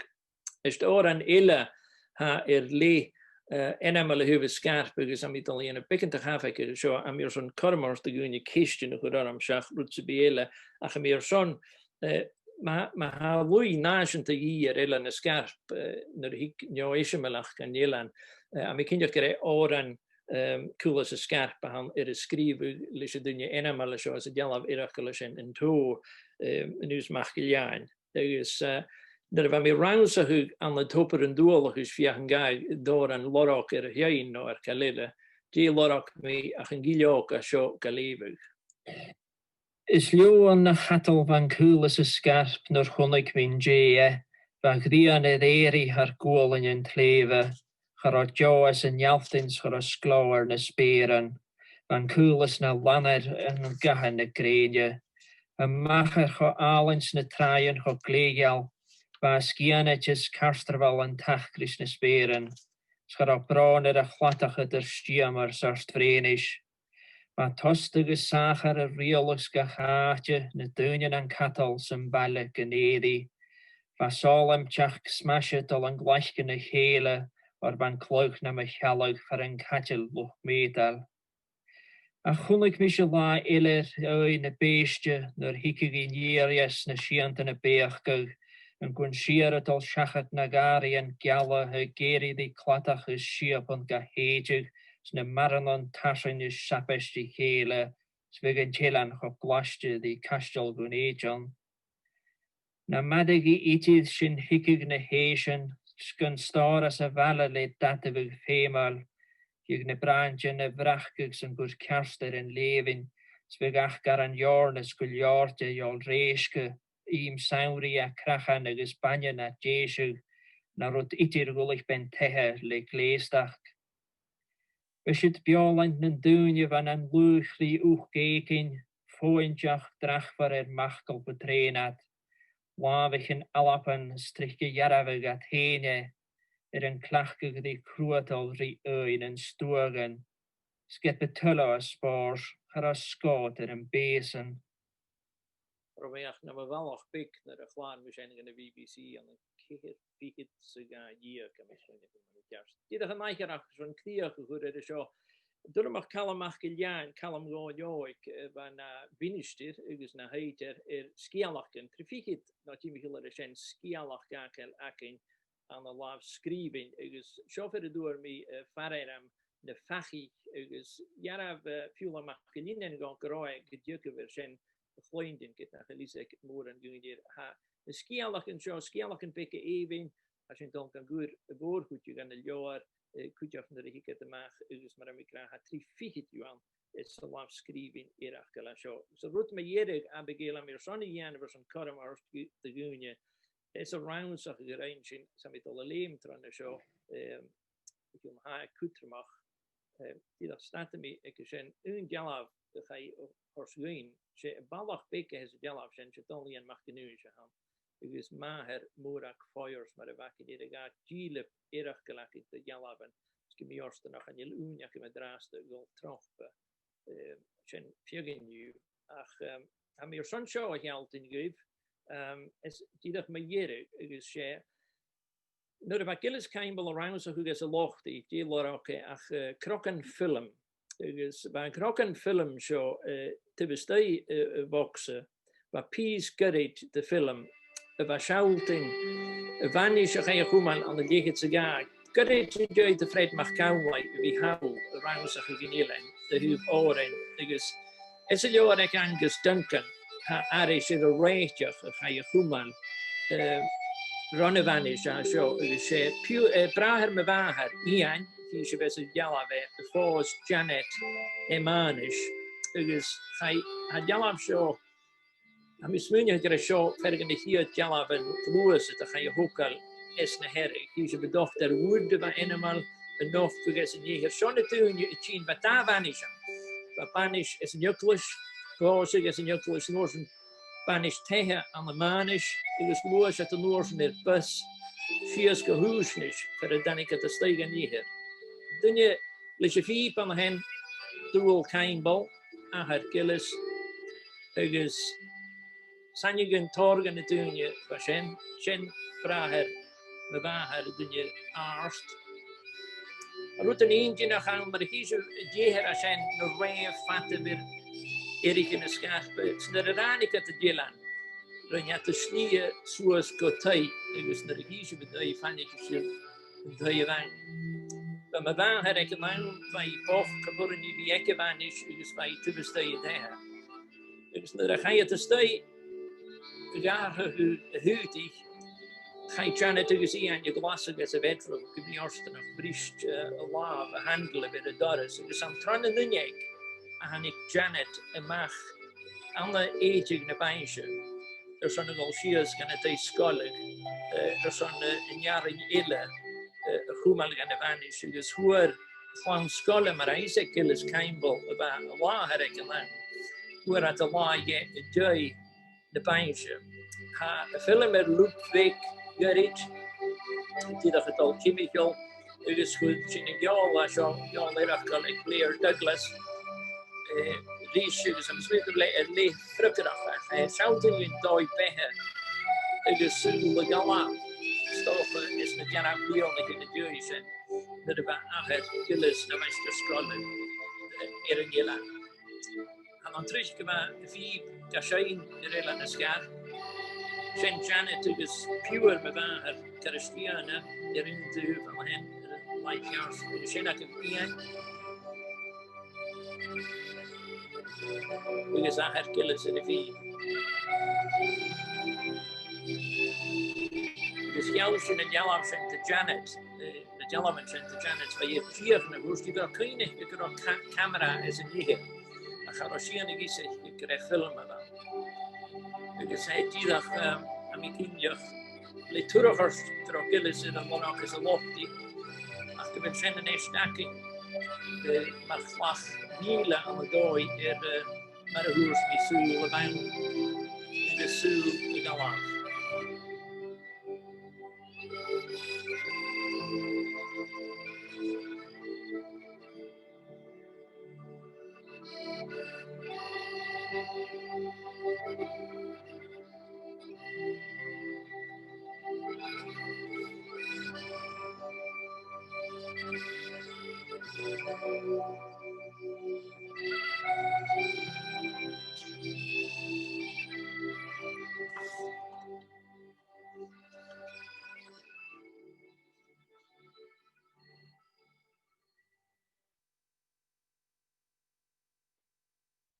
Is òran eile a tha air leth, eh, ainmeil a thaobh an sgairp agus tha mi a' dol a dhèanamh beagan de chaffaig air seo, tha mi airson cothrom a thoirt do dhaoine ceistean a chur orm seach rud sam bith eile, ach tha mi airson, eh, ma, ma tha luchd nàiseanta a dhìth air Eilean na Sgairp, eh, nuair a thig neo-eisimeileachd dhan eilean, eh, tha mi cinnteach gur e òran, em, Caolas an Sgairp a th' ann air a sgrìobhadh leis an duine ainmeil a tha seo anns an dealbh eireachdail sin, an t-Aon, em, Aonghas MacIlleathain. Agus, eh, nuair a bha mi a' rannsachadh ann an Tobar an Dualchais is feuchainn gu robh an lorg air a thighinn no air càil eile, dè lorg mi ach an gille òg a tha seo ga leughadh. Is leòmhann na chadal bha an Caolas an Sgairp nuair chunnaic mi an dèidh e, bha a' ghrian air èirigh thar gualainn an t-slèibhe, cha robh deò anns an fhealltainn 's cha robh sgleò air na speuran, bha an caolas na lanair ann an gathan na grèine. A-mach air cho àlainn 's na tràighean cho glèidheil, bha a sgianaideas cartramhail an taca ris na speuran, 's cha robh bròn air a chladach eadar stiamar 's ort bhrèanais. Bha tost agus sàmhchair a' riaghladh 's gach àite, na daoine nan cadal 's am baile gun èirigh. Bha sàil aig teachd smais a' dol an glaic na chèile, oir bha an cladh nam shealladh far an cadal luchd-meudail. Ach chunnaic mise latha eile air aghaidh na bèiste nuair a thigeadh i an iar-dheas na siantan a' beucadh, an gun sìor a' dol seachad na gàrraidhean geala a' gèirigh ri cladach is siabann ga shèideadh, 's na maireannan tarsainn is sabaid ri chèile, 's bhiodh an t-eilean cho glaiste ri caisteal Dhùn Èideann. Nam maireadh i idir, sin thigeadh na h-èisean, 's gun stòras a' bhaile le dadaibheadh feumail, thigeadh na bràindean a bhreacadh 's an cur ceart air an leughadh, 's bhiodh aca gur an eòrna 's gu leòr de dh'òl rèisge, ìm samhraidh à craiceann agus bainne na dèiseadh, na rud idir dh'ullaich ben taighe le gleusadh. B' e siud beòshlaint nan daoine a bha nan laoch ri uchd èiginn, fòghaineachd drachmhor air m' fhacal bu trèanad, làmhaichean Alban 's tric a dhearbhadh iad fhèin e, air an cleachdadh ri cruadal ri aghaidh nan stuaghan, 's ged bu toil leotha spòrs, cha robh sgòth air am beasan. Robh mi ach nam bhalach beag nuair a chlàr mi sin dhan a' B B C ann an ceithir fichead 's a dhà dheug, tha mi a' smaoineachadh, mar a tha ceart. Dìreach an ath-ghearradh son crìoch a chur air a seo. An t-Urramach Calum MacIlleathain, Calum Dhòmhnallach, eh, bha na mhinistear agus na thoirt air sgeulachdan, trì fichead, no timcheall air sin, sgeulachd a' call againn ann an làmh-sgrìobhainn, agus seo far an d' fhuair mi, eh, far-ainm na Fachaidh, agus dhearbh, eh, Fionnlagh MacIllFhinnein gu robh e gu dearbh air sin a chluinntinn, ged nach eil fhios aig mòran dhaoine. Tha na sgeulachdan seo, sgeulachdan beaga èibhinn, tha sinn a' dol gan cur a' mhòr-chuid dhen an leabhar, eh, cuideachd nuair a thig iad a-mach, agus mar a bha mi ag ràdh, tha trì fichead dhiubh ann, eh, san làmh-sgrìobhainn eireachdail seo. Is an rud mu dheireadh, Abigail, a tha mi airson a dhèanamh airson cothrom a thoirt do dhaoine, is an rannsachadh a rinn sinn, 's tha mi a' dol a leum tron a seo, ehm, a chionn tha e cudromach, eh, dìreach stadaidh mi aig sin, aon dealbh a chaidh a thoirt dhuinn, 's e am balach beag a th' anns an dealbh sin, 's e Dòmhnall Iain MacAonghais a th' ann, agus màthair Mòrag Foyers, mar a bh' againn air, a' dìleab eireachdail againn de dhealbhan, is gu mì-fhortanach chan eil ùine agam an-dràsta a dhol tro, eh, sin feadhainn dhiubh. Ach, ehm, tha mi airson seo a shealltainn dhuibh, um, is dìreach mu dheireadh, agus 's e, nuair a bha Gillies Caimbeul a' rannsachadh anns an Loch, dè, dè lorg e ach, eh, crogan film. Agus bha an crogan film seo, eh, taobh a-staigh, eh, a' bhogsa, bha pìos goirid de film a bha a' sealltainn a' bhanais a chaidh a chumail ann an leth-cheud 's a dhà. Goirid an dèidh do Fred MacAmhlaigh a bhith thall a' rannsachadh an eilein a thaobh òrain, agus anns an leabhar aig Angus Duncan, tha aithris air an rèiteach a chaidh a chumail, eh, ron a' bhanais a tha seo, agus 's e piu-, eh, bràthair mo mhàthar, Iain, chì sibh anns an dealbh e, a phòs Janet M. Anais, agus chaidh, tha an dealbh seo, tha mi a' smaoineachadh gur e seo fear de na ciad dhealbhan gluasaid a chaidh a thogail anns na Hearadh. Chì sibh an Dotair Wood a bha ainmeil a' nochdadh anns an Ìre. Seo na daoine a' tighinn, bha dà bhanais ann. Bha banais anns an eaglais, phòs e anns an eaglais, an uair sin banais-taighe ann am Mànais, agus ghluais iad an uair sin air bus sìos gu h-Uisneis, far an tàinig iad a-staigh dhan Ìre. Duine leis a' phìob an sin, Dùghall Caimbeul, athair Gillies, agus 's aithne dhan tòrr de na daoine a bha sin, sin bràthair mo mhàthar, duine àrd. An rud an inntinneach ann, mar a chì sibh, an t-eathar a tha sin na rèidh fada air èirichean na sgairp, is nuair a ràinig iad an t-eilean, rinn iad an slighe suas gu taigh, agus nuair a chì sibh an taigh, faighnich sibh an taigh a bh' ann. Bha mo mhàthair aig an àm, bha i bochd gu b' urrainn dhi bhith aig a' bhanais agus bha i taobh a-staigh an taighe. Agus nuair a chaidh iad a-staigh, gu h-àraidh a h-aodaich, chaidh Janet agus Iain a ghlasadh anns a' bhedroom gu mì-fhortanach, bhris, eh, a làmh an handle a bh' air an doras, agus 's ann tron an uinneig a thàinig Janet a-mach ann an èideadh na bainnse, airson a dhol sìos gun an taigh-sgoile, eh, airson, eh, an earrainn eile, eh, a chumail dhan a' bhanais, agus fhuair a' chlann-sgoile, mar a tha fios aig Gillies Caimbeul, a bha an làthair aig an àm, fhuair iad an làthair dheth an dèidh na bainnse. Tha am film air Ludwig goirid, dìreach a' dol timcheall, agus chuir sinn an ceòl a tha seo, ceòl eireachdail aig Blair Douglas, eh, ris, agus tha mi a' smaoineachadh gu bheil e air leth freagarrach, ach, eh, sealltainn an dòigh-beatha agus saoghal a' ghabhail, 's dòcha, anns na dearbh bhliadhnaichean an dèidh sin, nuair a bha athair Gillies na maighstir-sgoile, eh, air an eilean. Tha mi an dòchas gum bi a' phìob ga seinn air Eilean a' Sgair. Sin Janet agus piuthar mo mhàthar, Cairistìona, air aon taobh an sin, air an làimh cheart, agus sin agaibh Iain agus athair Gillies air a' phìob. Agus gheall sinn an dealbh sin do Janet, eh, na dealbhan sin do Janet, bha i air dìochuimhneachadh, thuirt i gun robh cuimhne aice gun robh ca-, camara anns an Ìre, ach cha robh sìon a dh'fhios aice gur e film a bh' ann. Agus, eh, dìreach, eh, tha mi cinnteach le tùr a chur tro Gillies air an Lannach is an Lochaidh, ach gu bheil sin a-nis againn, eh, mar chlach-mìle ann an dòigh air, eh, mar a thuirt mi, saoghal a' bhanais agus saoghal a' ghabhail.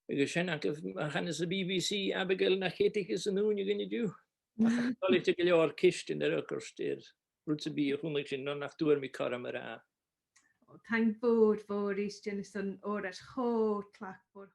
Agus sin agaibh, a chanas a' B B C, Abigail NicAonghais san ùine dhuinn an-diugh. Ach tha toilichte gu leòr ceistean a fhreagairt air rud sam bith a chunnaic sinn, no nach d' fhuair mi cothrom a ràdh. Ò, taing mhòr, mhòr, Isean, airson òraid cho tlachdmhor.